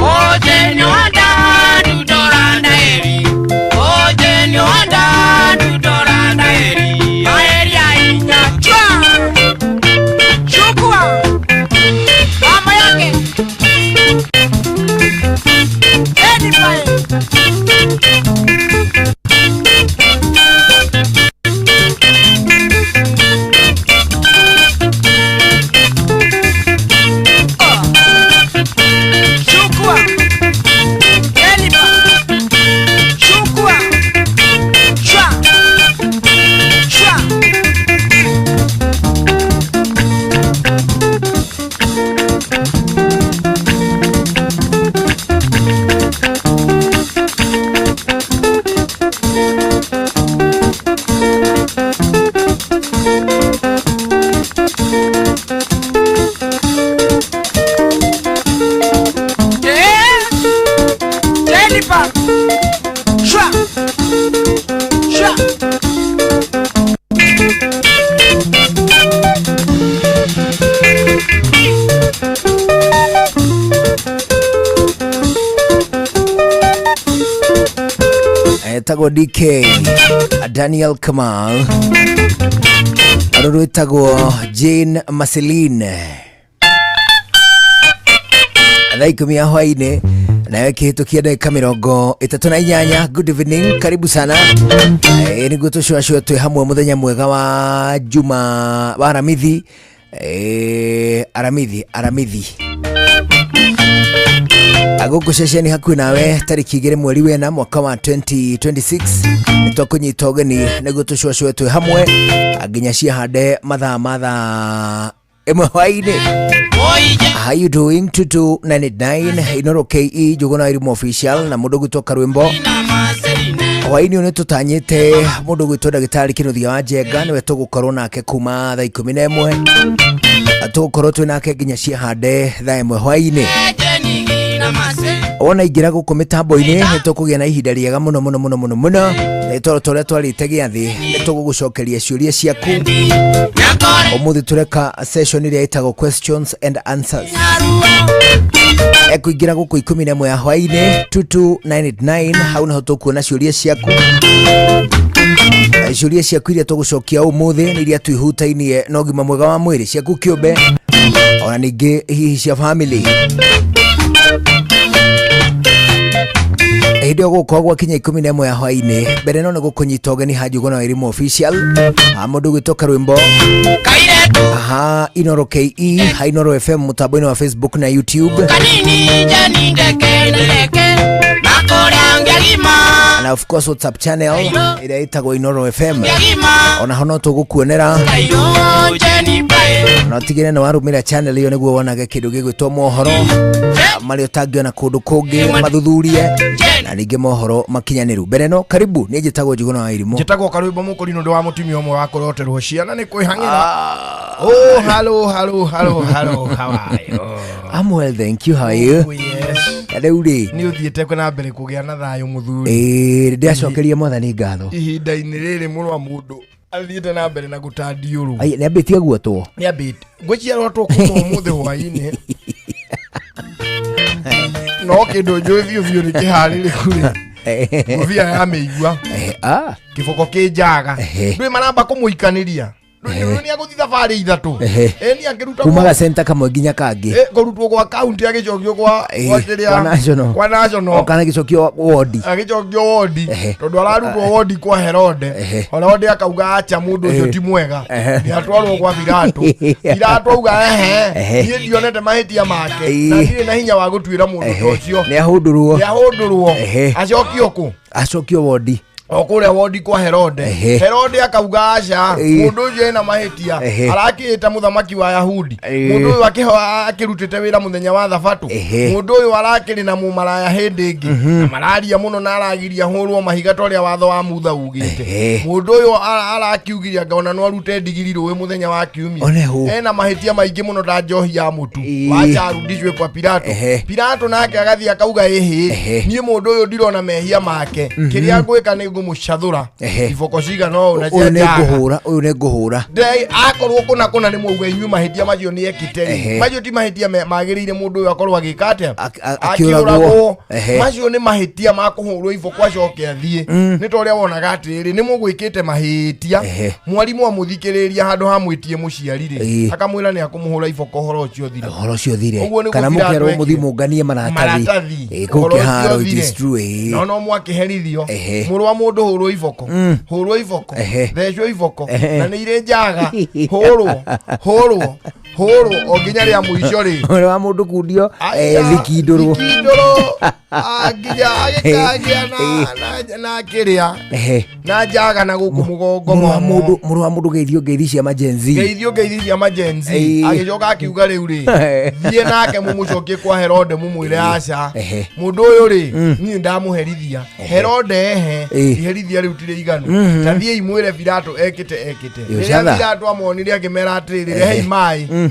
Oje ni wanda, dudoranda eri. Etagwo DK Daniel Kamal, rũrũ rwĩtagwo Jane Marceline. Thaa 10 ya hwainĩ nayo ĩkĩhĩtũkia ndagĩka 38. Good evening, karibu sana. Nĩguo tũcũacũe twĩ hamwe mũthenya mwega wa juma wa Aramithi. Aramithi Aramithi gũkũ ceceni hakuhĩ nawe tarĩki 2 mweri wena mwaka wa 2026 nĩtwakũnyita ũgeni nĩguo tũcũacũe twĩ hamwe nginya ciahande mathaa ma thaa 1 hwainĩ. How you doing? 22989 Inoro KE Njuguna Irimo official na mũndũ gwĩtwo Karwĩmbo. Hwainĩ ũyũ nĩtũtanyĩte mũndũ gwĩtwo ndagĩtarĩ Kĩnuthia wa Njenga, nĩwe tũgũkorwo nake kuma thaa 11, tũgũkorwo twĩ nake nginya ciahande thaa 1 hwainĩ. Wona ingĩra gũkũ mĩtambo-inĩ nĩtũkũgĩa na ihinda rĩega mũno mũno mũno mũno mũno, nĩ tondũ ta ũrĩa twarĩte gĩathĩ nĩtũgũgũcokeria ciũria ciaku. Ũmũthĩ tũreka session ĩrĩa ĩtagwo questions and answers. Ekũingĩra gũkũ 11 ya hwainĩ 22989, hau naho tũkuona ciũria ciaku. Ciũria ciaku iria tũgũcokia ũmũthĩ nĩ iria twĩhutainie na ũgima mwega wa mwĩrĩ, ciaku kĩũmbe ona ningĩ hihi cia family. Hĩndĩ ĩyo gũkorwo gwakinya 11 ya hwainĩ, mbere no nĩ gũkũnyita ũgeni ha Njuguna wa Irimo official, ha mũndũ gwĩtwo Karwĩmbo, ha Inoro KE, ha Inoro FM mũtambo-inĩ wa Facebook na YouTube, na of course WhatsApp channel ĩrĩa ĩtagwo Inoro FM, ona ho no tũgũkuonera na ũtigĩre nĩ warũmĩra channel ĩyo nĩguo wonage kĩndũ gĩgwĩtwo mohoro marĩa ũtangĩona kũndũ kũngĩ, mathuthurie na ningĩ mohoro makinyanĩru. Mbere no karibu, niĩ njĩtagwo Njuguna wa Irimo. Njĩtagwo Karwĩmbo Mũkũrinũ, ndĩ wa mũtumia ũmwe wa kũroterwo ciana nĩ kwĩhang'ĩra. Oh, hello, hello, hello, hello, how are you? I'm well, thank you, how are you? Oh, yes. Rĩu rĩ, nĩ ũthiĩte na mbere kũgĩa na thayũ mũthuri. Ĩĩ, ndĩracokeria mwathani ngatho. Ihinda-inĩ rĩrĩ mũrũ wa mũndũ athiĩte na mbere na gũtandiũrwo. Ai, nĩambĩtie guotwo? Nĩambĩtie. Ngwĩciria arotwo kuma ũmũthĩ hwainĩ. No kĩndũ njũĩ biũ biũ nĩ kĩharĩrĩku rĩ. Ngũbia ya mĩigua. Kĩboko kĩ njaga. Ndũĩ maramba kũmũikanĩria. Ndũĩ nĩ agũthiĩ thabarĩ 3. Ĩ, nĩ akĩruta kuma gacenta kamwe nginya kangĩ. Ĩ, kũrutwo gwa kaunti agĩcokio gwa kĩrĩa? Kwa national. Kwa national. O kana agĩcokio wodi. Agĩcokio wodi. Tondũ ararutwo wodi kwa Herode. Herode akauga acha mũndũ ũcio ti mwega. Nĩ atwarwo gwa Pilato. Pilato auga ehe, niĩ ndionete mahĩtia make. Na ndirĩ na hinya wa gũtuĩra mũndũ ta ũcio. Nĩ ahũndũrwo. Nĩ ahũndũrwo. Acokio kũ? Acokio wodi. O kũrĩa wodi kwa Herode. Herode akauga aca, mũndũ ũcio ena mahĩtia. Arakĩĩta mũthamaki wa Yahudi. Mũndũ ũyũ akĩrutĩte wĩra mũthenya wa Thabatũ. Mũndũ ũyũ arakĩrĩ na mũmaraya hĩndĩ ĩngĩ. Na mararia mũno na aragiria hũrwo mahiga ta ũrĩa watho wa Mutha ugĩte. Mũndũ ũyũ arakiugiria anga ona no arute ndigiri rũĩ mũthenya wa kiumia. One hũ. Ena mahĩtia maingĩ mũno ta njohi ya mũtu. Wacha arudishwe kwa Pilato. Pilato nake agathiĩ akauga ĩhĩ, niĩ mũndũ ũyũ ndirona mehia make. Kĩrĩa ngwĩka nĩ ngũmũcathũra. Iboko cigana ũũ na Ũyũ nĩ cia njaga. ngũhũra, ũyũ nĩ ngũhũra. Ndei, akorwo kũna kũna nĩ mwauga inyuĩ mahĩtia macio nĩ ekĩte rĩ. Macio ti mahĩtia magĩrĩire mũndũ ũyũ akorwo agĩka atĩa? Akĩũragwo. Akĩũragwo. Macio nĩ mahĩtia ma kũhũrwo iboko acoke athiĩ. Nĩ ta ũrĩa wonaga atĩrĩrĩ, nĩ mũgwĩkĩte mahĩtia. Mwarimũ amũthikĩrĩria handũ ha mwĩtie mũciari rĩ, akamwĩra nĩ akũmũhũra iboko ũhoro ũcio ũthire. Ũhoro ũcio ũthire. Ũguo nĩguo Kana Pilato mũkerwo ekire. mũthiĩ mũnganie maratathi. Maratathi. Kũu Ũhoro ũcio kĩharo, it is ũthire. true, No, no mwakĩherithio. Mũrũ wa mũndũ hũrwo iboko. Hũrwo iboko. Thecwo iboko. Na nĩ irĩ njaga. Hũrwo, hũrwo, hũrwo o nginya rĩa mũico rĩ. Mũrũ wa mũndũ kundio, Aca, thikindũrwo. Thikindũrwo. Nginya agĩkagĩa na kĩrĩa. Na njaga na gũkũ mũgongo Mũrũ wa mũno. mũndũ, mũrũ wa mũndũ geithio ngeithi cia majenzi. Geithio ngeithi cia majenzi. Agĩcoka akiuga rĩu rĩ, thiĩ nake mũmũcokie kwa Herode mũmwĩre aca. Mũndũ ũyũ rĩ, niĩ ndamũherithia. Herode ehe, iherithia rĩu ti rĩiganu. Ta thiĩi mwĩre Pilato ekĩte ekĩte. Ĩyo Rĩrĩa catha. Pilato amonire akĩmera atĩrĩrĩ, rehei maĩ.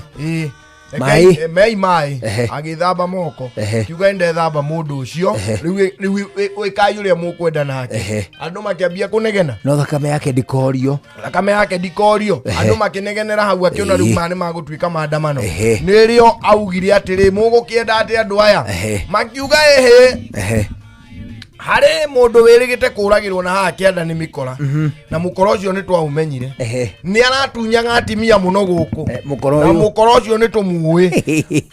Maĩ. Rekei, mei maĩ. Agĩthamba moko. Kiuga ndethamba mũndũ ũcio. Rĩu rĩu ĩkai ũrĩa mũkwenda nake. Andũ makĩambia kũnegena. No thakame yake ndikorio. Thakame yake ndikorio. Andũ makĩnegenera hau akĩona rĩu maya nĩ magũtuĩka maandamano. Nĩrĩo augire atĩrĩ, mũgũkĩenda atĩ andũ aya? Makiuga ĩhĩ. Harĩ mũndũ wĩrĩgĩte kũragĩrwo na haha kĩanda nĩ mĩkora, na mũkora ũcio nĩ twaũmenyire. Nĩ aratunyaga atimia mũno gũkũ. Mũkora Na ũyũ. Mũkora ũcio nĩ tũmuĩ.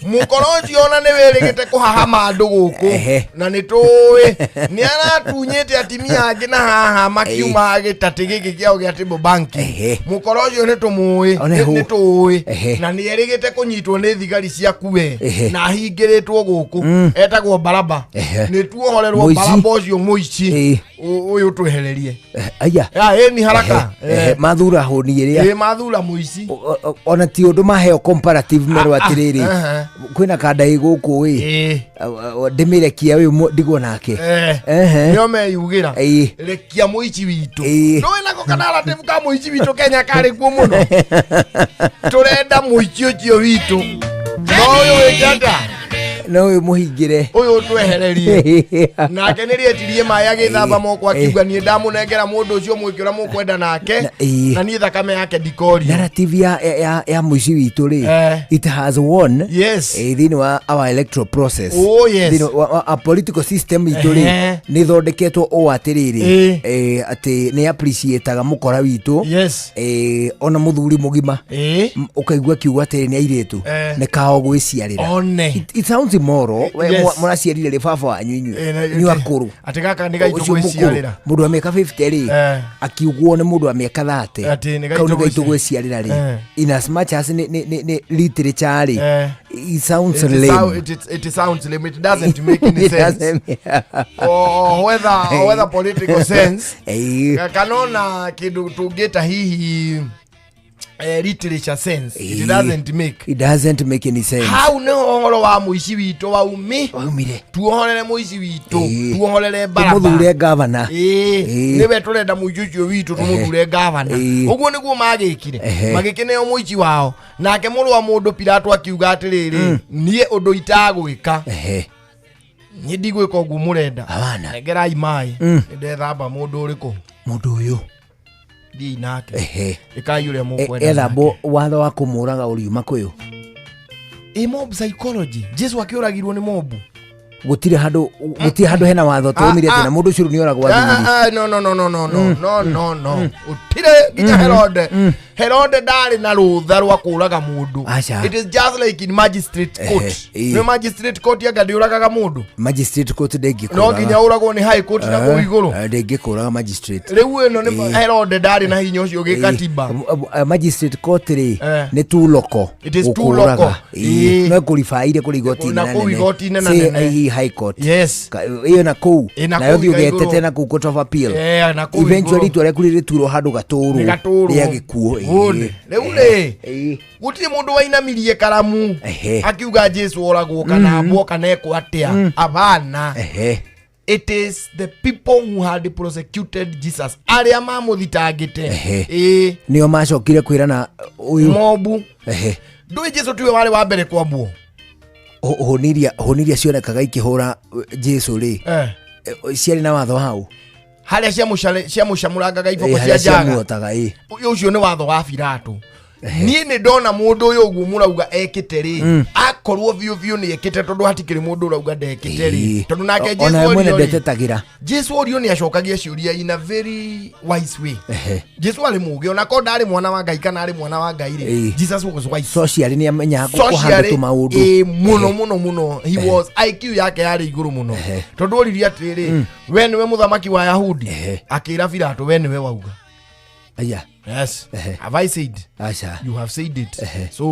Mũkora ũcio ona nĩ wĩrĩgĩte kũhahama andũ gũkũ, na nĩ tũĩ nĩ aratunyĩte atimia angĩ na haha makiuma gĩtatĩ gĩkĩ kĩao gĩa table banking. Mũkora ũcio nĩ tũmũĩ. One nĩ tũĩ na nĩ erĩgĩte kũnyitwo nĩ thigari cia kuwe na ahingĩrĩtwo gũkũ, etagwo Baraba. Nĩ tuohorerwo. Mũici. Baraba ũcio mũici ũyũ twehererie. Aya. Ĩni haraka. Mathura hũni ĩrĩa. Ĩ, mathura mũici. Ona ti ũndũ maheo comparative merwo atĩrĩrĩ, kwĩna kanda ĩ gũkũ ĩ ndĩmĩrekia ũyũ ndigwo nake. Nĩo meyugĩra, rekia mũici witũ. Ndũĩ nako kanaratibu ka mũici witũ Kenya karĩ kuo mũno. Tũrenda mũici ũcio witũ, no ũyũ wĩke atĩa? No ũyũ mũhingĩre. Ũyũ twehererie. Nake nĩ rĩetirie maĩ agĩthamba moko, akiuga, niĩ ndamũnengera mũndũ ũcio mwĩke ũrĩa mũkwenda nake, na niĩ thakame yake ndikorio. Narrative ya mũici witũ rĩ, it has won. Yes. Thĩinĩ wa our electoral process. Oh, yes. Thĩinĩ wa a political system itũ rĩ, nĩ ĩthondeketwo ũũ atĩrĩrĩ, atĩ nĩ appreciataga mũkora witũ. Yes. Ona mũthuri mũgima ũkaigua kiugo atĩrĩ, nĩ airĩtu, nĩ kao gwĩciarĩra. One. It sounds immoral. We Yes. Mũraciarire rĩ baba wanyu inyuĩ? Inyuĩ akũrũ. Atĩ gaka nĩ gaitũ Ũcio mũkũrũ, gwĩciarĩra. Mũndũ wa mĩaka 50 rĩ, akiugwo nĩ mũndũ wa mĩaka 30 Atĩ nĩ kau gaitũ nĩ gaitũ gwĩciarĩra rĩ, in as much as nĩ literature rĩ, it sounds It lame. It sounds lame. It doesn't make any It sense. doesn't- Or whether political sense kana ona kĩndũ tũngĩta hihi literature sense. It doesn't make It doesn't make any sense. Hau nĩho ũhoro wa mũici witũ waumi. Waumire. Tuohorere mũici witũ, tuohorere Baraba. Tũmũthure gavana. Nĩwe tũrenda, mũici ũcio witũ tũmũthure gavana. Ũguo nĩguo magĩkire. Magĩkĩneo mũici wao. Nake mũrũ wa mũndũ Pilato akiuga atĩrĩrĩ, niĩ ũndũ itagwĩka, niĩ ndigwĩka ũguo mũrenda. Hapana. Nengerai maĩ, nĩndethamba. Mũndũ ũrĩkũ? Mũndũ ũyũ. Thiĩi nake. Ĩkai ũrĩa mũkwenda. Ethambwo, watho wa kũmũraga ũriuma kũyũ. Ĩ, mob psychology. Jesu akĩũragirwo nĩ mob. Gũtirĩ handũ hena watho tũmire atĩ na mũndũ ũcio rĩu nĩoragwo athuri. Ah, ah, no, no, no, no, no, no, no, no, no, ũtirĩ nginya Herode. Herode ndarĩ na rũtha rwa kũraga mũndũ. Aca. It is just like in magistrate court. Nĩ magistrate court anga ndĩũragaga mũndũ? Magistrate court ndĩngĩkũraga. No nginya ũragwo nĩ high court na kũu igũrũ. Ndĩngĩkũraga magistrate. Rĩu ĩno nĩ Herode ndarĩ na hinya ũcio gĩkatiba. Magistrate court rĩ, nĩ tu loko. It is too local. No ĩkũribaire kũrĩ igoti Na kũu nene. igoti-inĩ na Say, nene. hihi high court. Yes. Ĩyo na kũu. Ĩ, na Nayo kũu thiĩ ũgetete igũrũ. na kũu court of appeal. Na kũu Eventually igũrũ. itua rĩaku rĩrĩturwo handũ gatũrũ. Nĩ gatũrũ. Rĩa gĩkuũ. Good. Rĩu rĩ, gũtirĩ mũndũ wainamirie karamu akiuga Jesu oragwo kana ambwo kana ekwo atĩa. Abana. It is the people who had prosecuted Jesus, arĩa mamũthitangĩte. Nĩo macokire kwĩrana ũyũ. Mobu. Ndũĩ Jesu tiwe warĩ wa mbere kwambwo. Hũniria cionekaga ikĩhũra Jesu rĩ, ciarĩ na watho hau? Harĩa ciamũcamũrangaga iboko cia Harĩa njaga. ciamuotaga, ĩ. Ũcio nĩ watho wa Pilato. Niĩ nĩ ndona mũndũ ũyũ ũguo mũrauga ekĩte rĩ, akorwo biũ biũ nĩ ekĩte, tondũ hatikĩrĩ mũndũ ũrauga ndekĩte rĩ, tondũ nake Ona Jesu we mwene orio rĩ, ndetetagĩra. Jesu orio nĩ acokagia ciũria in a very wise way. Jesu arĩ mũũgĩ, ona korwo ndarĩ mwana wa Ngai kana arĩ mwana wa Ngai rĩ, Jesus was wise. Socially nĩ amenyaga kũhandũ Socially, tũmaũndũ. Mũno mũno mũno. He was, IQ yake yarĩ igũrũ mũno, tondũ oririe atĩrĩrĩ, we nĩwe mũthamaki wa Yahudi? Akĩra Pilato, we nĩwe wauga. Aya. Yes. Have I said? Aca. You have said it. So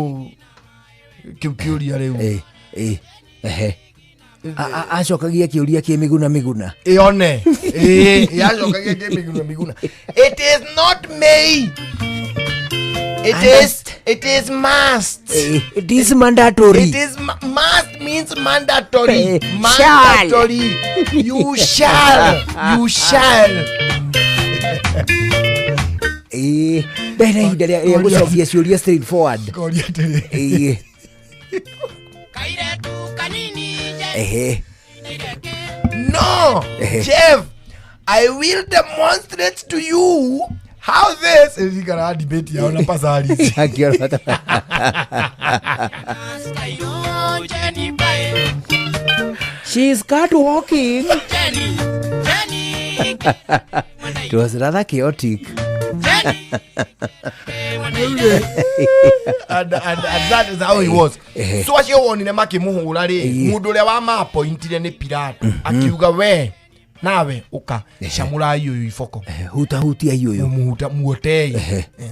kĩu kĩũria rĩu. Ĩ, ehe. Acokagia kĩũria kĩ mĩguna mĩguna. Ĩone ĩ yacokagia kĩ mĩguna mĩguna. It is not me, it is must. It is mandatory. It is must means mandatory. Shall. Mandatory. You shall, you shall. Ĩ, ndarĩ na ihinda rĩa gũcokia ciũria straightforward. Koria atĩrĩ. Ehe. No. Jeff, I will demonstrate to you how this is ikara debate yao na Pasaris. Akiona. She's got walking. It was rather chaotic. And that is how he was. So acio wonire makimuhura ri mundu uria wa mapointire ni Pilato akiuga we nawe uka camurai uyu iboko huta hutia uyu muhuta muotei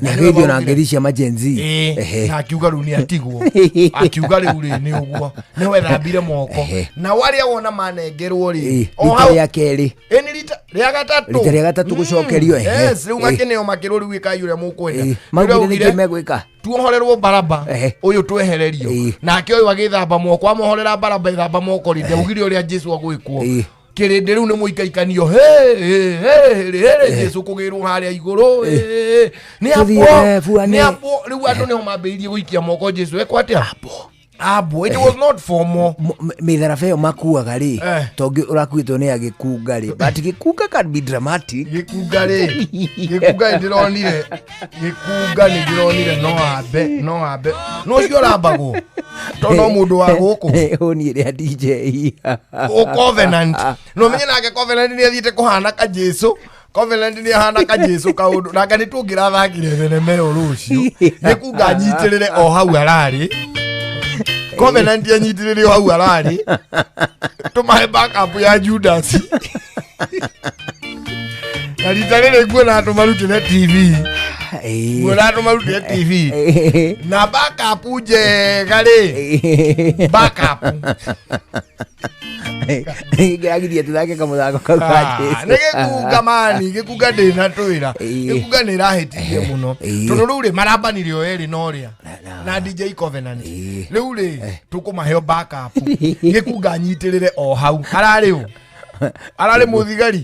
na githio na ngeri cia majenzi na akiuga riu ni atigwo akiuga riu ri ni uguo ni wethambire moko na waria wona manengerwo ri o hau ya keri ni rita ria gatatu rita ria gatatu gucokerio yes riu makineo makirwo riu ikai uria mukwenda maugire ni megwika tuohorerwo Baraba uyu twehererio nake uyu agithamba moko amohorera Baraba ithamba moko ri ndaugire uria Jesu agwikwo kirindi riu ni muikaikanio he he he Jesu kugirwo haria iguru ni apo ni apo riu andu niho mambiririe guikia moko Jesu ekwa atia abo it was not formal mitharabe yo makuaga ri tongi urakuitwo ni agikunga ri but gikunga can be dramatic gikunga ri gikunga ndironire gikunga ni ndironire no ambe no cio rambagwo to no mundu wa guku oni ria DJ o Covenant no menye nake Covenant ni athiite kuhana ka Jesu Covenant ni ahana ka Jesu kaundu nake ni tungirathakire thenema ĩyo rucio gikunga nyitirire o hau arari Covenant yanyitirire o hau arari tumahe backup ya Judas na rita rĩrĩ nguona tũmarutĩre TV nguona tũmarutĩre TV na backup njega rĩ backup ngĩragithia tũthake kamũthako kau ka Jesu nĩ gĩkunga mani gĩkunga ndĩna twĩra gĩkunga nĩ ĩrahĩtirie mũno tondũ rĩu rĩ marambanire o erĩ na ũrĩa na DJ Covenant rĩu rĩ tũkũmaheo backup gĩkunga nyitĩrĩre o hau ararĩ ũ ararĩ mũthigari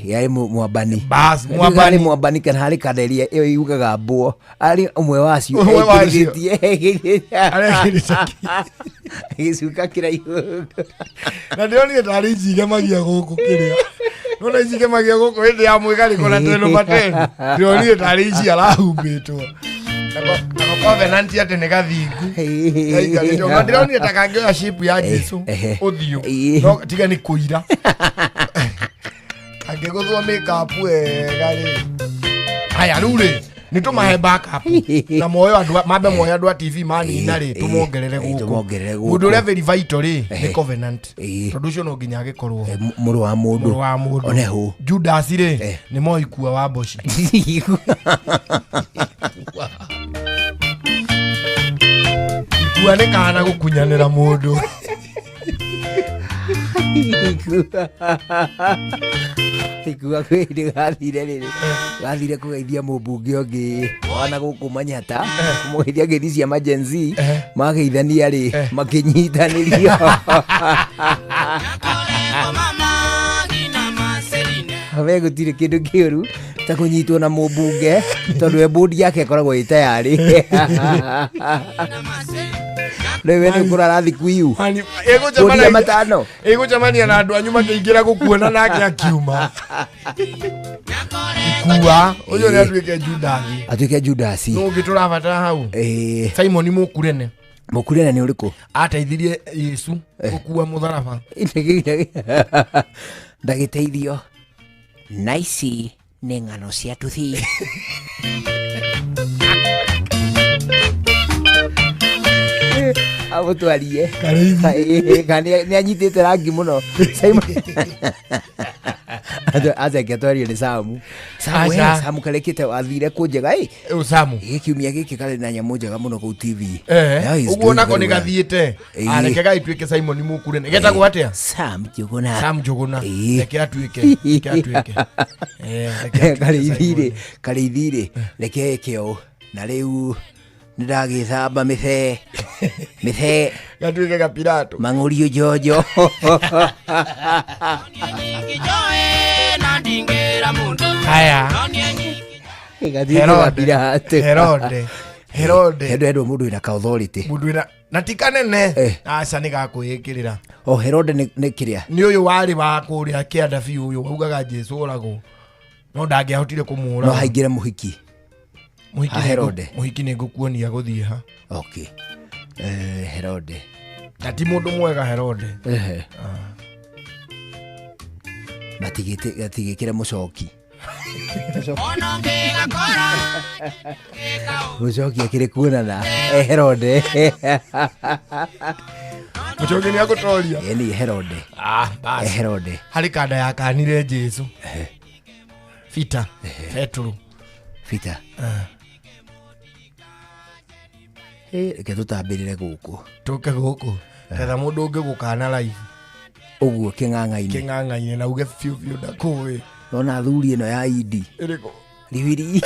yari mwambani bas mwambani mwambani kana hari kaderia iyo yugaga mbuo ari umwe wacio gicuka kiraihu na ndĩronire tarĩ njigemagia gũkũ kĩrĩa nona njigemagia gũkũ hĩndĩ ya mwĩgarĩko na teno mateno ndĩronire tarĩ ici arahumbĩtwo nako Covenant atĩ nĩ gathingu gaikarĩte na ndĩronire ta kangĩoya shape ya Jesu ũthiũ no tiga nĩ kũira angĩgũthwo makeup wega rĩ haya rĩu rĩ nĩ tũmahe backup na moyo andũ mambe moyo andũ a TV manina rĩ tũmongerere gũkũ mũndũ ũrĩa very vital rĩ nĩ Covenant tondũ ũcio no nginya agĩkorwo mũrũ wa mũndũ one hũ Judas rĩ nĩ moikua wa mboci ikua nĩ kana gũkunyanĩra mũndũ Ikua kwĩ gathire rĩrĩ gathire kũgeithia mũmbunge ũngĩ wana gũkũ Manyata kũmũgeithia ngeithi cia majenzi mageithania rĩ makĩnyitanĩrio we gũtirĩ kĩndũ kĩũru ta kũnyitwo na mũmbunge tondũ we bodi yake ĩkoragwo ĩ tayarĩ rĩu we nĩ ũkũrara thiku iu bodi ya matano ĩgũcemania na andũ anyu makĩingĩra gũkuona nake akiuma ikua ũcio nĩ atuĩke Judasi atuĩke Judasi nũ ũngĩ tũrabatara hau Simon Mũkurene Mũkurene nĩ ũrĩkũ ateithirie Yesu gũkua mũtharaba ndagĩteithio na ici nĩ ng'ano cia tuthi amũtwarie nĩ anyitĩte rangi mũno aceke atwario nĩ Samu Samu karekĩte wathire kũ njega ĩ Samu kiumia gĩkĩ karĩ na nyamũ njega mũno kũu TV ũguo nako nĩ gathiĩte reke gagĩtuĩke Simon Mũkurene getagwo atĩa Sam Njũgũna Sam Njũgũna reke atuĩke reke atuĩke Karĩithi rĩ reke ĩke ũũ na rĩu nĩndagĩthamba mĩthee mĩthee gatuĩke gapirato mang'ũrio njonjo haya Herode Herode Herode mũndũ wĩna ka authority mũndũ wĩna na ti kanene aca nĩ gakwĩĩkĩrĩra o Herode nĩ kĩrĩa nĩ ũyũ warĩ wa kũrĩa kĩanda biũ ũyũ waugaga Jesu oragwo no ndangĩahotire kũmũũraga no haingĩre mũhiki Herode mũhiki nĩ ngũkuonia gũthiĩ ha okay Herode na ti mũndũ mwega Herode Matigĩkĩre mũcoki. Mũcoki akĩrĩ kuonana Herode. Mũcoki nĩ agũtoria. Ĩni Herode. Ah, basi. Herode. Harĩ kanda yakanire Jesu. Peter. Petro. Peter. Reke tũtambĩrĩre gũkũ. Tũke gũkũ. Ketha mũndũ ũngĩ gũkana live. Ũguo kĩng'ang'a-inĩ. Kĩng'ang'a-inĩ na uge biũ biũ ndakũĩ. Nona thuri ĩno ya Idi. Ĩrĩkũ? Ribiri.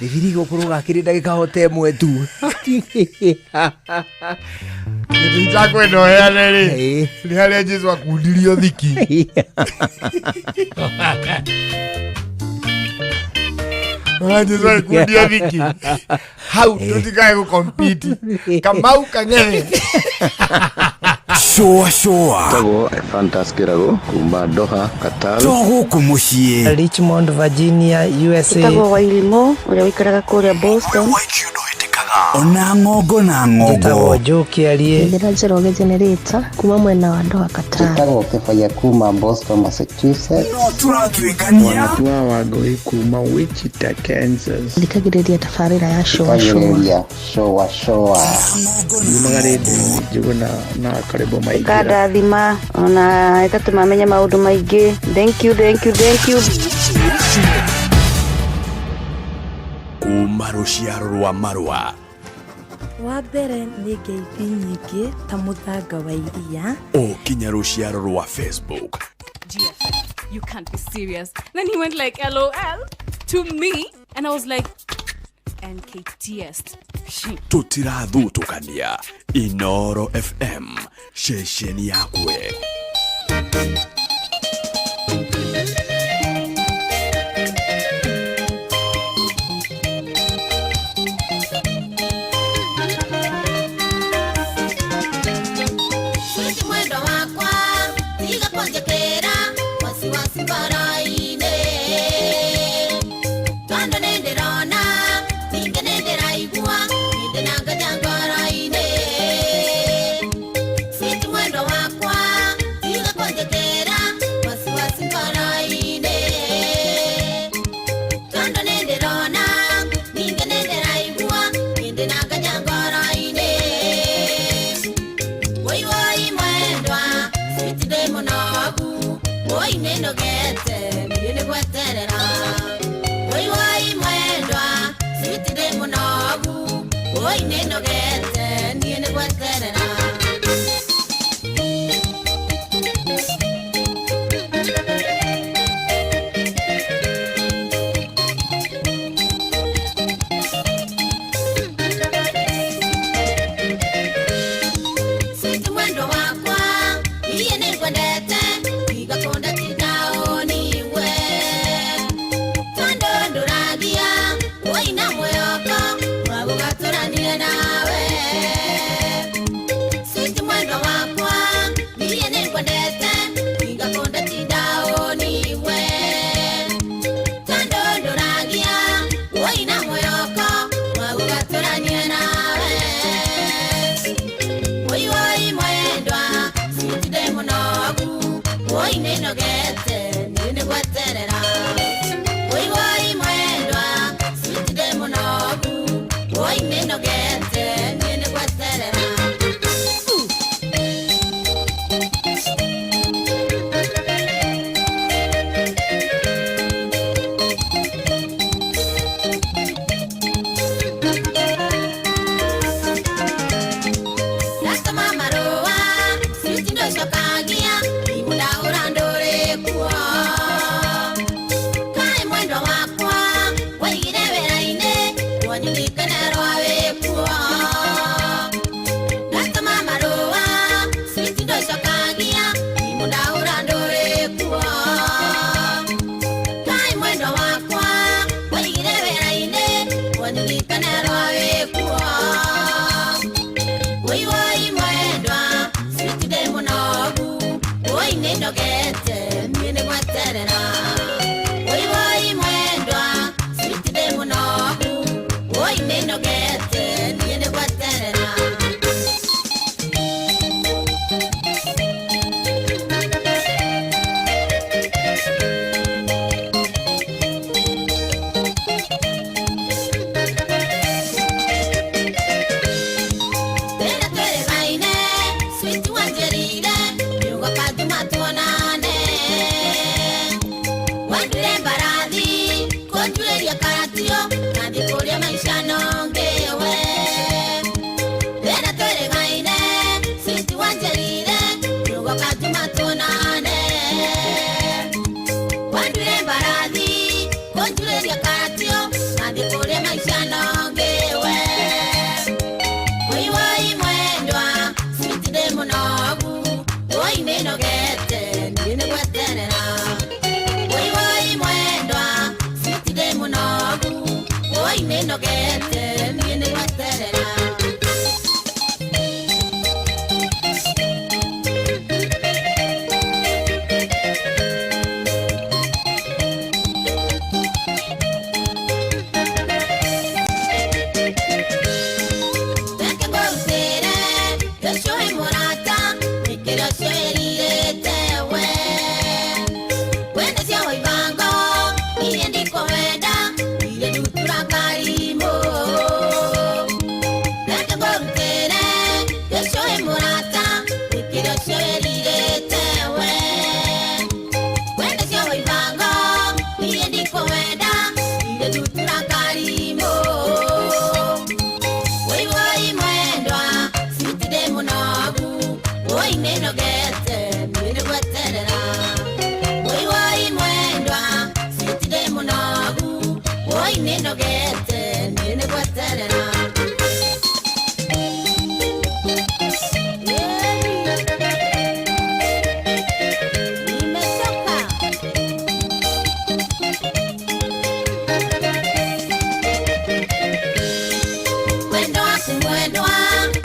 Ribiri gũkũ rũgakĩrĩ ndagĩka hote ĩmwe tu. Gĩtĩ gĩtakwenda ũheane rĩ. Nĩ harĩa Jesu akundirio thiki. Ona Jesu akundia thiki. Hau tũtikae gũkompiti. Kamau Kang'ethe. Shua shua. Tagwo Fantas Kirago kuma Doha, Qatar. To gũkũ mũciĩ. Richmond, Virginia, USA. Tagwo Wairimu ũrĩa ũikaraga kũrĩa Boston. Ona ng'ongo na ng'ongo. Tagwo Joe Kĩarie. Njĩra Njoroge Generator kuma mwena wa Doha, Qatar. Njĩtagwo Kĩbaya kuma Boston, Massachusetts. No tũratuĩkania. Wanatua Wangũi kuma Wichita, Kansas. Thikagĩrĩria tabarĩra ya Shua Shua. Thikagĩrĩria Shua Shua. Yumaga rĩndiũ-inĩ Njũgũna na Karĩbo Maingĩra. Ĩkandathima ona ĩgatũma menye maũndũ maingĩ. Thank you, thank you, thank you. Kuma rũciaro rwa marũa. Wa mbere nĩ ngeithi nyingĩ ta mũthanga wa iria. O kinya rũciaro rwa Facebook. GFM, you can't be serious. Then he went like LOL to me and I was like NKTS. Tũtirathutũkania. Inoro FM, ceceni yakwe. Oi, nĩnogete, niĩ nĩ gweterera.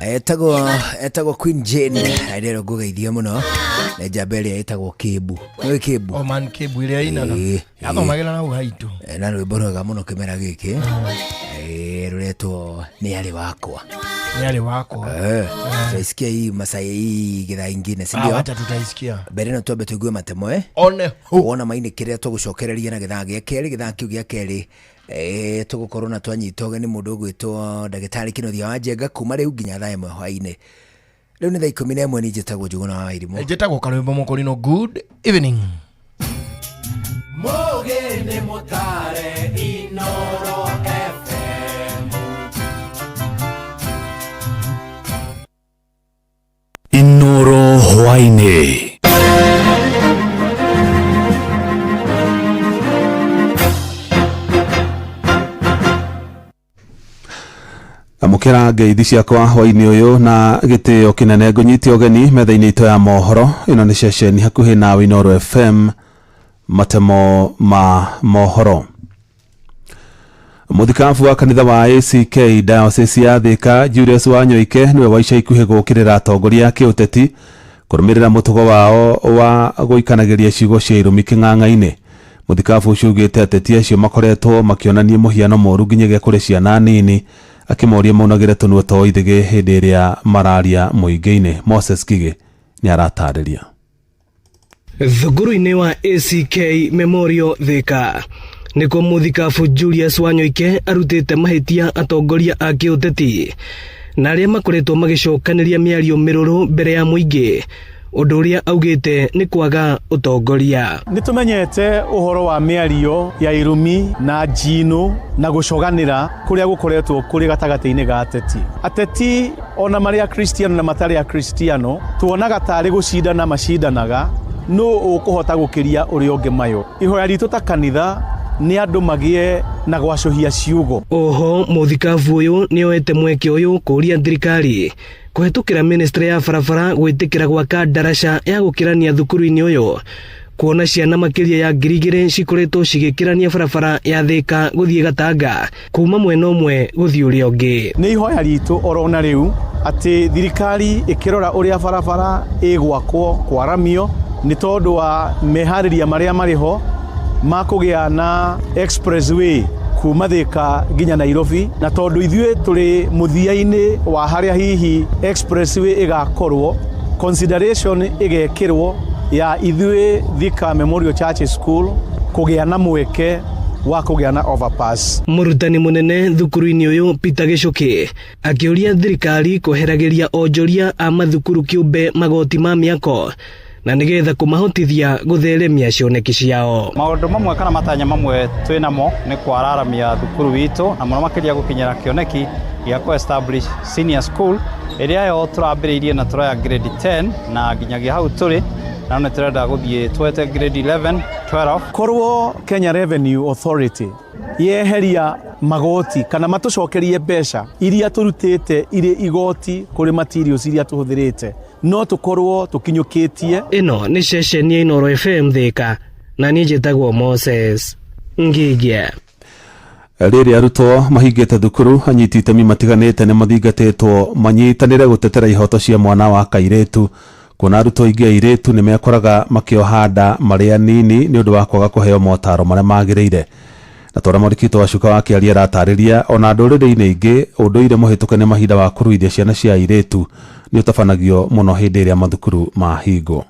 Etagwo etagwo Queen Jane rero ngugeithia muno na njamba ĩrĩa ĩtagwo Kĩmbu. Nĩ Kĩmbu? O man Kĩmbu ĩrĩa inaga. Athomagĩra na hau haitũ. Na rwĩmbo rwega mũno kĩmera gĩkĩ. Rũretwo nĩ arĩ wakwa. Nĩ arĩ wakwa. Tutaisikia hii Masai hii githaa ingine, si ndio? Wacha tutaisikia. Mbere no twambe tuigue matemo One hu. Wona mainĩ kĩrĩa tũgũcokereria na gĩthaa gĩa kerĩ, gĩthaa kĩu gĩa kerĩ tũgũkorwo na twanyita ũgeni mũndũ ũgwĩtwo ndagĩtarĩ Kĩnuthia wa Njenga kuma rĩu nginya thaa 1 hwaĩ-inĩ. Rĩu nĩ thaa 11 niĩ njĩtagwo Njũgũna wa Irimũ. Njĩtagwo Karwĩmbo Mũkũrinũ. Good evening. Mũgeni mũtare Inoro FM. Inoro hwaĩ-inĩ. Amũkĩra ngeithi ciakwa hwaĩ-inĩ ũyũ na gĩtĩo kĩnene ngũnyite ũgeni metha-inĩ itũ ya mohoro. Ĩno nĩ ceceni hakuhĩ nawe Inoro FM, matemo ma mohoro. Mũthikabu wa kanitha wa ACK Diocese ya Thika Julius Wanyoike nĩwe wa ica ikuhĩ gũkĩrĩra atongoria a kĩũteti kũrũmĩrĩra mũtugo wao wa gũikanagĩria ciugo cia irumi kĩng'ang'a-inĩ. Mũthikabu ũcio augĩte ateti acio makoretwo makĩonania mũhiano mũru nginyagia kũrĩ ciana nini, akĩmoria maunagĩre tũnua twa ithĩgĩ hĩndĩ ĩrĩa mararia mũingĩ-inĩ. Moses Kige nĩaratarĩria. Thukuru-inĩ wa ACK Memorial Thika nĩkuo mũthikabu Julius Wanyoike arutĩte mahĩtia atongoria a kĩũteti na arĩa makoretwo magĩcokanĩria mĩario mĩrũrũ mbere ya mũingĩ, ũndũ ũrĩa augĩte nĩ kwaga ũtongoria. Nĩ tũmenyete ũhoro wa mĩario ya irumi na njino na gũcoganĩra kũrĩa gũkoretwo kũrĩ gatagatĩ-inĩ ga ateti. Ateti ona marĩ akristiano na matarĩ akristiano tuonaga tarĩ gũcindana macindanaga nũ ũkũhota gũkĩria ũrĩa ũngĩ mayo. Ihoya ritũ ta kanitha nĩ andũ magĩe na gwacũhia ciugo. Oho mũthikabu ũyũ nĩoete mweke ũyũ kũũria thirikari kũhetũkĩra ministry ya barabara gwĩtĩkĩra gwaka ndaraca ya gũkĩrania thukuru-inĩ ũyũ, kuona ciana makĩria ya 2,000 cikoretwo cigĩkĩrania barabara ya Thika gũthiĩ Gatanga kuma mwena ũmwe gũthiĩ ũrĩa ũngĩ. Nĩ ihoya ritũ orona rĩu atĩ thirikari ĩkĩrora ũrĩa barabara ĩgwakwo kwaramio nĩ tondũ wa meharĩria marĩa marĩ ho ma kũgĩa na expressway kuma Thika nginya Nairobi, na tondũ ithuĩ tũrĩ mũthia-inĩ wa harĩa hihi expressway ĩgakorwo, consideration ĩgekĩrwo ya ithuĩ Thika Memorial Church School kũgĩa na mweke wa kũgĩa na overpass. Mũrutani mũnene thukuru-inĩ ũyũ Peter Gĩcũkĩ akĩũria thirikari kweheragĩria onjoria a mathukuru kĩũmbe magoti ma mĩako na nĩgetha kũmahotithia gũtheremia cioneki ciao. Maũndũ mamwe kana matanya mamwe twĩ namo nĩ kwararamia thukuru witũ na mũno makĩria gũkinyĩra kĩoneki gĩa kũ establish senior school ĩrĩa yo tũrambĩrĩirie na tũroya grade 10 na nginyagia hau tũrĩ na nĩ tũrenda gũthiĩ twete grade 11, 12. Korwo Kenya Revenue Authority yeheria magoti kana matũcokerie mbeca iria tũrutĩte irĩ igoti kũrĩ materials iria tũhũthĩrĩte no tũkorwo tũkinyũkĩtie. Ĩno nĩ ceceni ya Inooro FM Thika na niĩ njĩtagwo Moses Ngigia. Rĩrĩa arutwo mahingĩte thukuru, anyiti itemi matiganĩte nĩ mathingatĩtwo manyitanĩre gũtetera ihoto cia mwana wa kairĩtu. Kuona arutwo aingĩ airĩtu nĩ mekoraga makĩoha nda marĩ anini nĩ ũndũ wa kwaga kũheo motaro marĩa magĩrĩire. Na twara mwandĩki wa Cuka wa Kĩaria aratarĩria ona ndũrĩrĩ-inĩ ingĩ ũndũire mũhĩtũke nĩ mahinda wa kũruithia ciana cia airĩtu nĩ ũtabanagio mũno hĩndĩ ĩrĩa mathukuru mahingwo.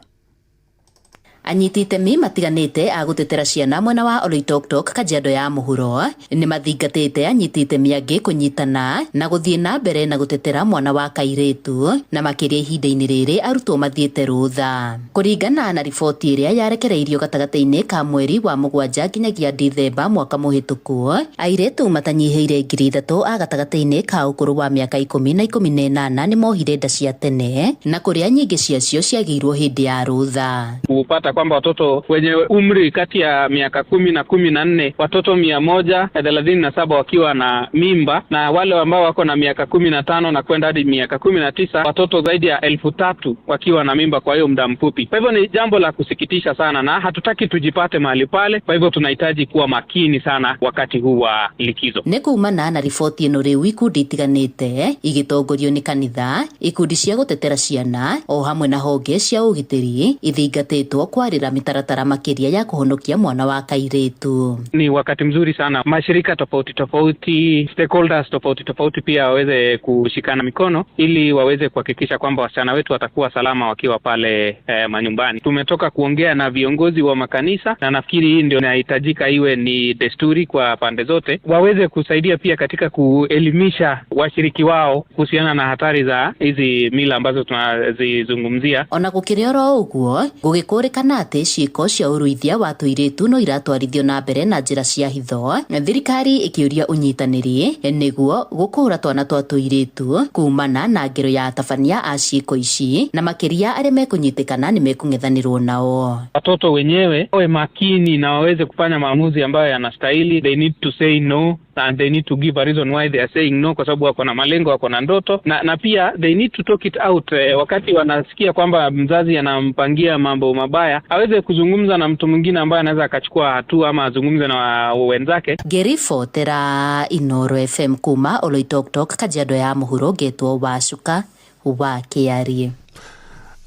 Anyiti itemi matiganĩte a gũtetera ciana mwena wa Oloitoktok Kajiado ya mũhuro nĩ mathingatĩte anyiti itemi angĩ kũnyitana na gũthiĩ na mbere na gũtetera mwana wa kairĩtu na makĩria ihinda-inĩ rĩrĩ arutwo mathiĩte rũtha. Kũringana na riboti ĩrĩa yarekereirio gatagatĩ-inĩ ka mweri wa mũgwanja nginyagia Dithemba mwaka mũhĩtũku, airĩtu matanyihĩire 3,000 a gatagatĩ-inĩ ka ũkũrũ wa mĩaka 10 na 18 nĩ mohire nda cia tene na kũrĩa nyingĩ ciacio ciagĩirwo hĩndĩ ya rũtha. Kupata kwamba watoto wenye umri kati ya miaka 10 na 14, watoto 137 wakiwa na mimba, na wale ambao wako na miaka 15 na kwenda hadi miaka 19, watoto zaidi ya 3,000 wakiwa na mimba kwa hiyo muda mfupi. Kwa hivyo ni jambo la kusikitisha sana na hatutaki tujipate mahali pale. Kwa hivyo tunahitaji kuwa makini sana wakati huu wa likizo. Nĩ kumana na riboti ĩno rĩu ikundi itiganĩte igĩtongorio nĩ kanitha, ikundi cia gũtetera ciana o hamwe na honge cia ũgitĩri ithingatĩtwo kwarĩra mĩtaratara makĩria ya kũhonokia mwana wa kairĩtu. Ni wakati mzuri sana mashirika tofauti tofauti, stakeholders tofauti tofauti pia waweze kushikana mikono ili waweze kuhakikisha kwamba wasichana wetu watakuwa salama wakiwa pale manyumbani. Tumetoka kuongea na viongozi wa makanisa na nafikiri hii ndio inahitajika iwe ni desturi kwa pande zote, waweze kusaidia pia katika kuelimisha washiriki wao kuhusiana na hatari za hizi mila ambazo tunazizungumzia. Ona gũkĩrĩ oro ũguo, gũgĩkũrĩkana atĩ ciĩko cia ũruithia wa tũirĩtu no iratwarithio na mbere na njĩra cia hitho, thirikari ĩkĩũria ũnyitanĩri nĩguo gũkũra twana twa tũirĩtu kumana na ngero ya atabania a ciĩko ici, na makĩria arĩa mekũnyitĩkana nĩ mekũng'ethanĩrwo nao. Watoto wenyewe wawe makini na waweze kufanya maamuzi ambayo yanastahili. They need to say no and they need to give a reason why they are saying no, kwa sababu wako na malengo, wako na ndoto, na pia they need to talk it out. Wakati wanasikia kwamba mzazi anampangia mambo mabaya, aweze kuzungumza na mtu mwingine ambaye anaweza akachukua hatua ama azungumze na wenzake. Ngĩribotera Inooro FM kuma Oloitoktok Kajiado ya mũhuro, ngetwo Wacuka wa Kĩarie.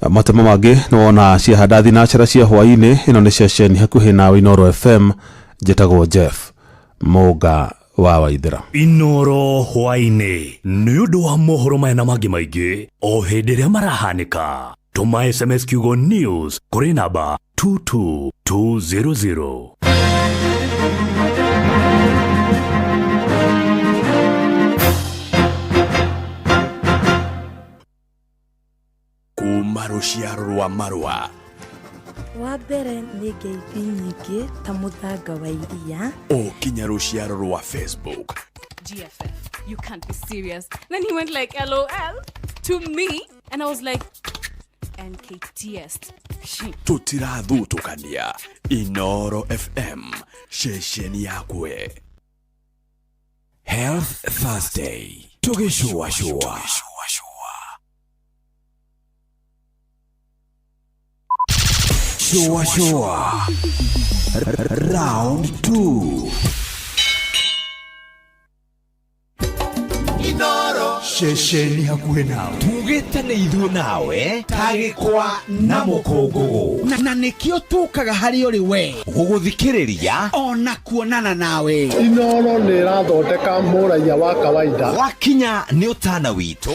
Matemo mangĩ nĩ wona ciahanda thinacara cia hwaĩ-inĩ. Ĩno nĩ ceceni hakuhĩ nawe Inooro FM, njĩtagwo Jeff Mũnga wa Waithera. Inooro hwaĩ-inĩ nĩ ũndũ wa mohoro maya na mangĩ maingĩ o hĩndĩ ĩrĩa marahanĩka. Tũma SMS kiugo news kũrĩ namba 22200. Kuma rũciaro rwa marũa. Wa mbere nĩ ngeithi nyingĩ ta mũthanga wa iria. O kinya rũciaro rwa Facebook. GFF, you can't be serious. Then he went like LOL to me and I was like NKTS. Tũtirathutũkania. Inooro FM, ceceni yakwe. Health Thursday, tũgĩcũacũa. Shua shua. Round 2. Inooro ceceni hakuhĩ nawe. Tugĩte nĩ ithuĩ nawe tagĩkwa na mũkũngũgũ. Na nĩkĩo tũkaga harĩ ũrĩ we gũgũthikĩrĩria ona kuonana nawe. Inooro nĩ ĩrathondeka mũraiya wa kawaida. Wakinya nĩ ũtana witũ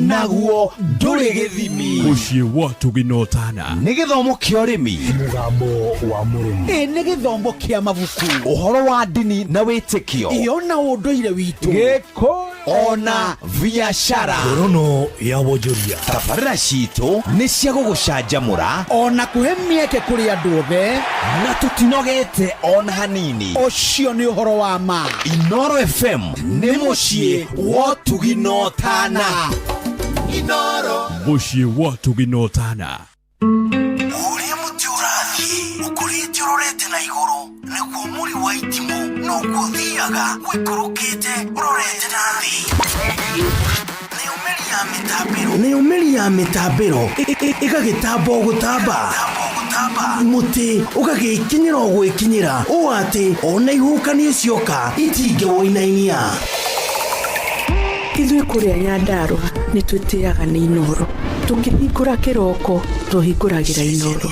naguo ndũrĩ gĩthimi. Mũciĩ wa tũgĩnotana nĩ gĩthomo kĩa ũrĩmi, mũgambo wa mũrĩmi, nĩ gĩthomo kĩa mabuku, ũhoro wa ndini na wĩtĩkio, iyo na ũndũire witũ. Gĩkũyũ Ona biacara. Ngorono ya wonjoria. Tabarĩra citũ nĩ cia gũgũcanjamũra ona kũhe mĩeke kũrĩ andũ othe, na tũtinogete ona hanini. Ũcio nĩ ũhoro wa ma. Inoro FM nĩ mũciĩ wa ũtugi na ũtana. Inoro. Mũciĩ wa ũtugi na ũtana. Ũrĩa mũtĩ ũrathiĩ ũkũrĩte ũrorete na igũrũ, nĩguo mũri wa itimũ noguo ũthiaga ũikũrũkĩte ũrorete na thĩ. Nayo mĩri ya mĩtambĩro ĩgagĩtamba o gũtamba, mũtĩ ũgagĩkinyĩra o gwĩkinyĩra, ũũ atĩ ona ihuhũkanio cioka itingĩwũinainia. Ithuĩ kũrĩa Nyandarũa nĩ twĩtĩaga nĩ Inoro. Tũkĩhingũra kĩroko tũhingũragĩra Inoro.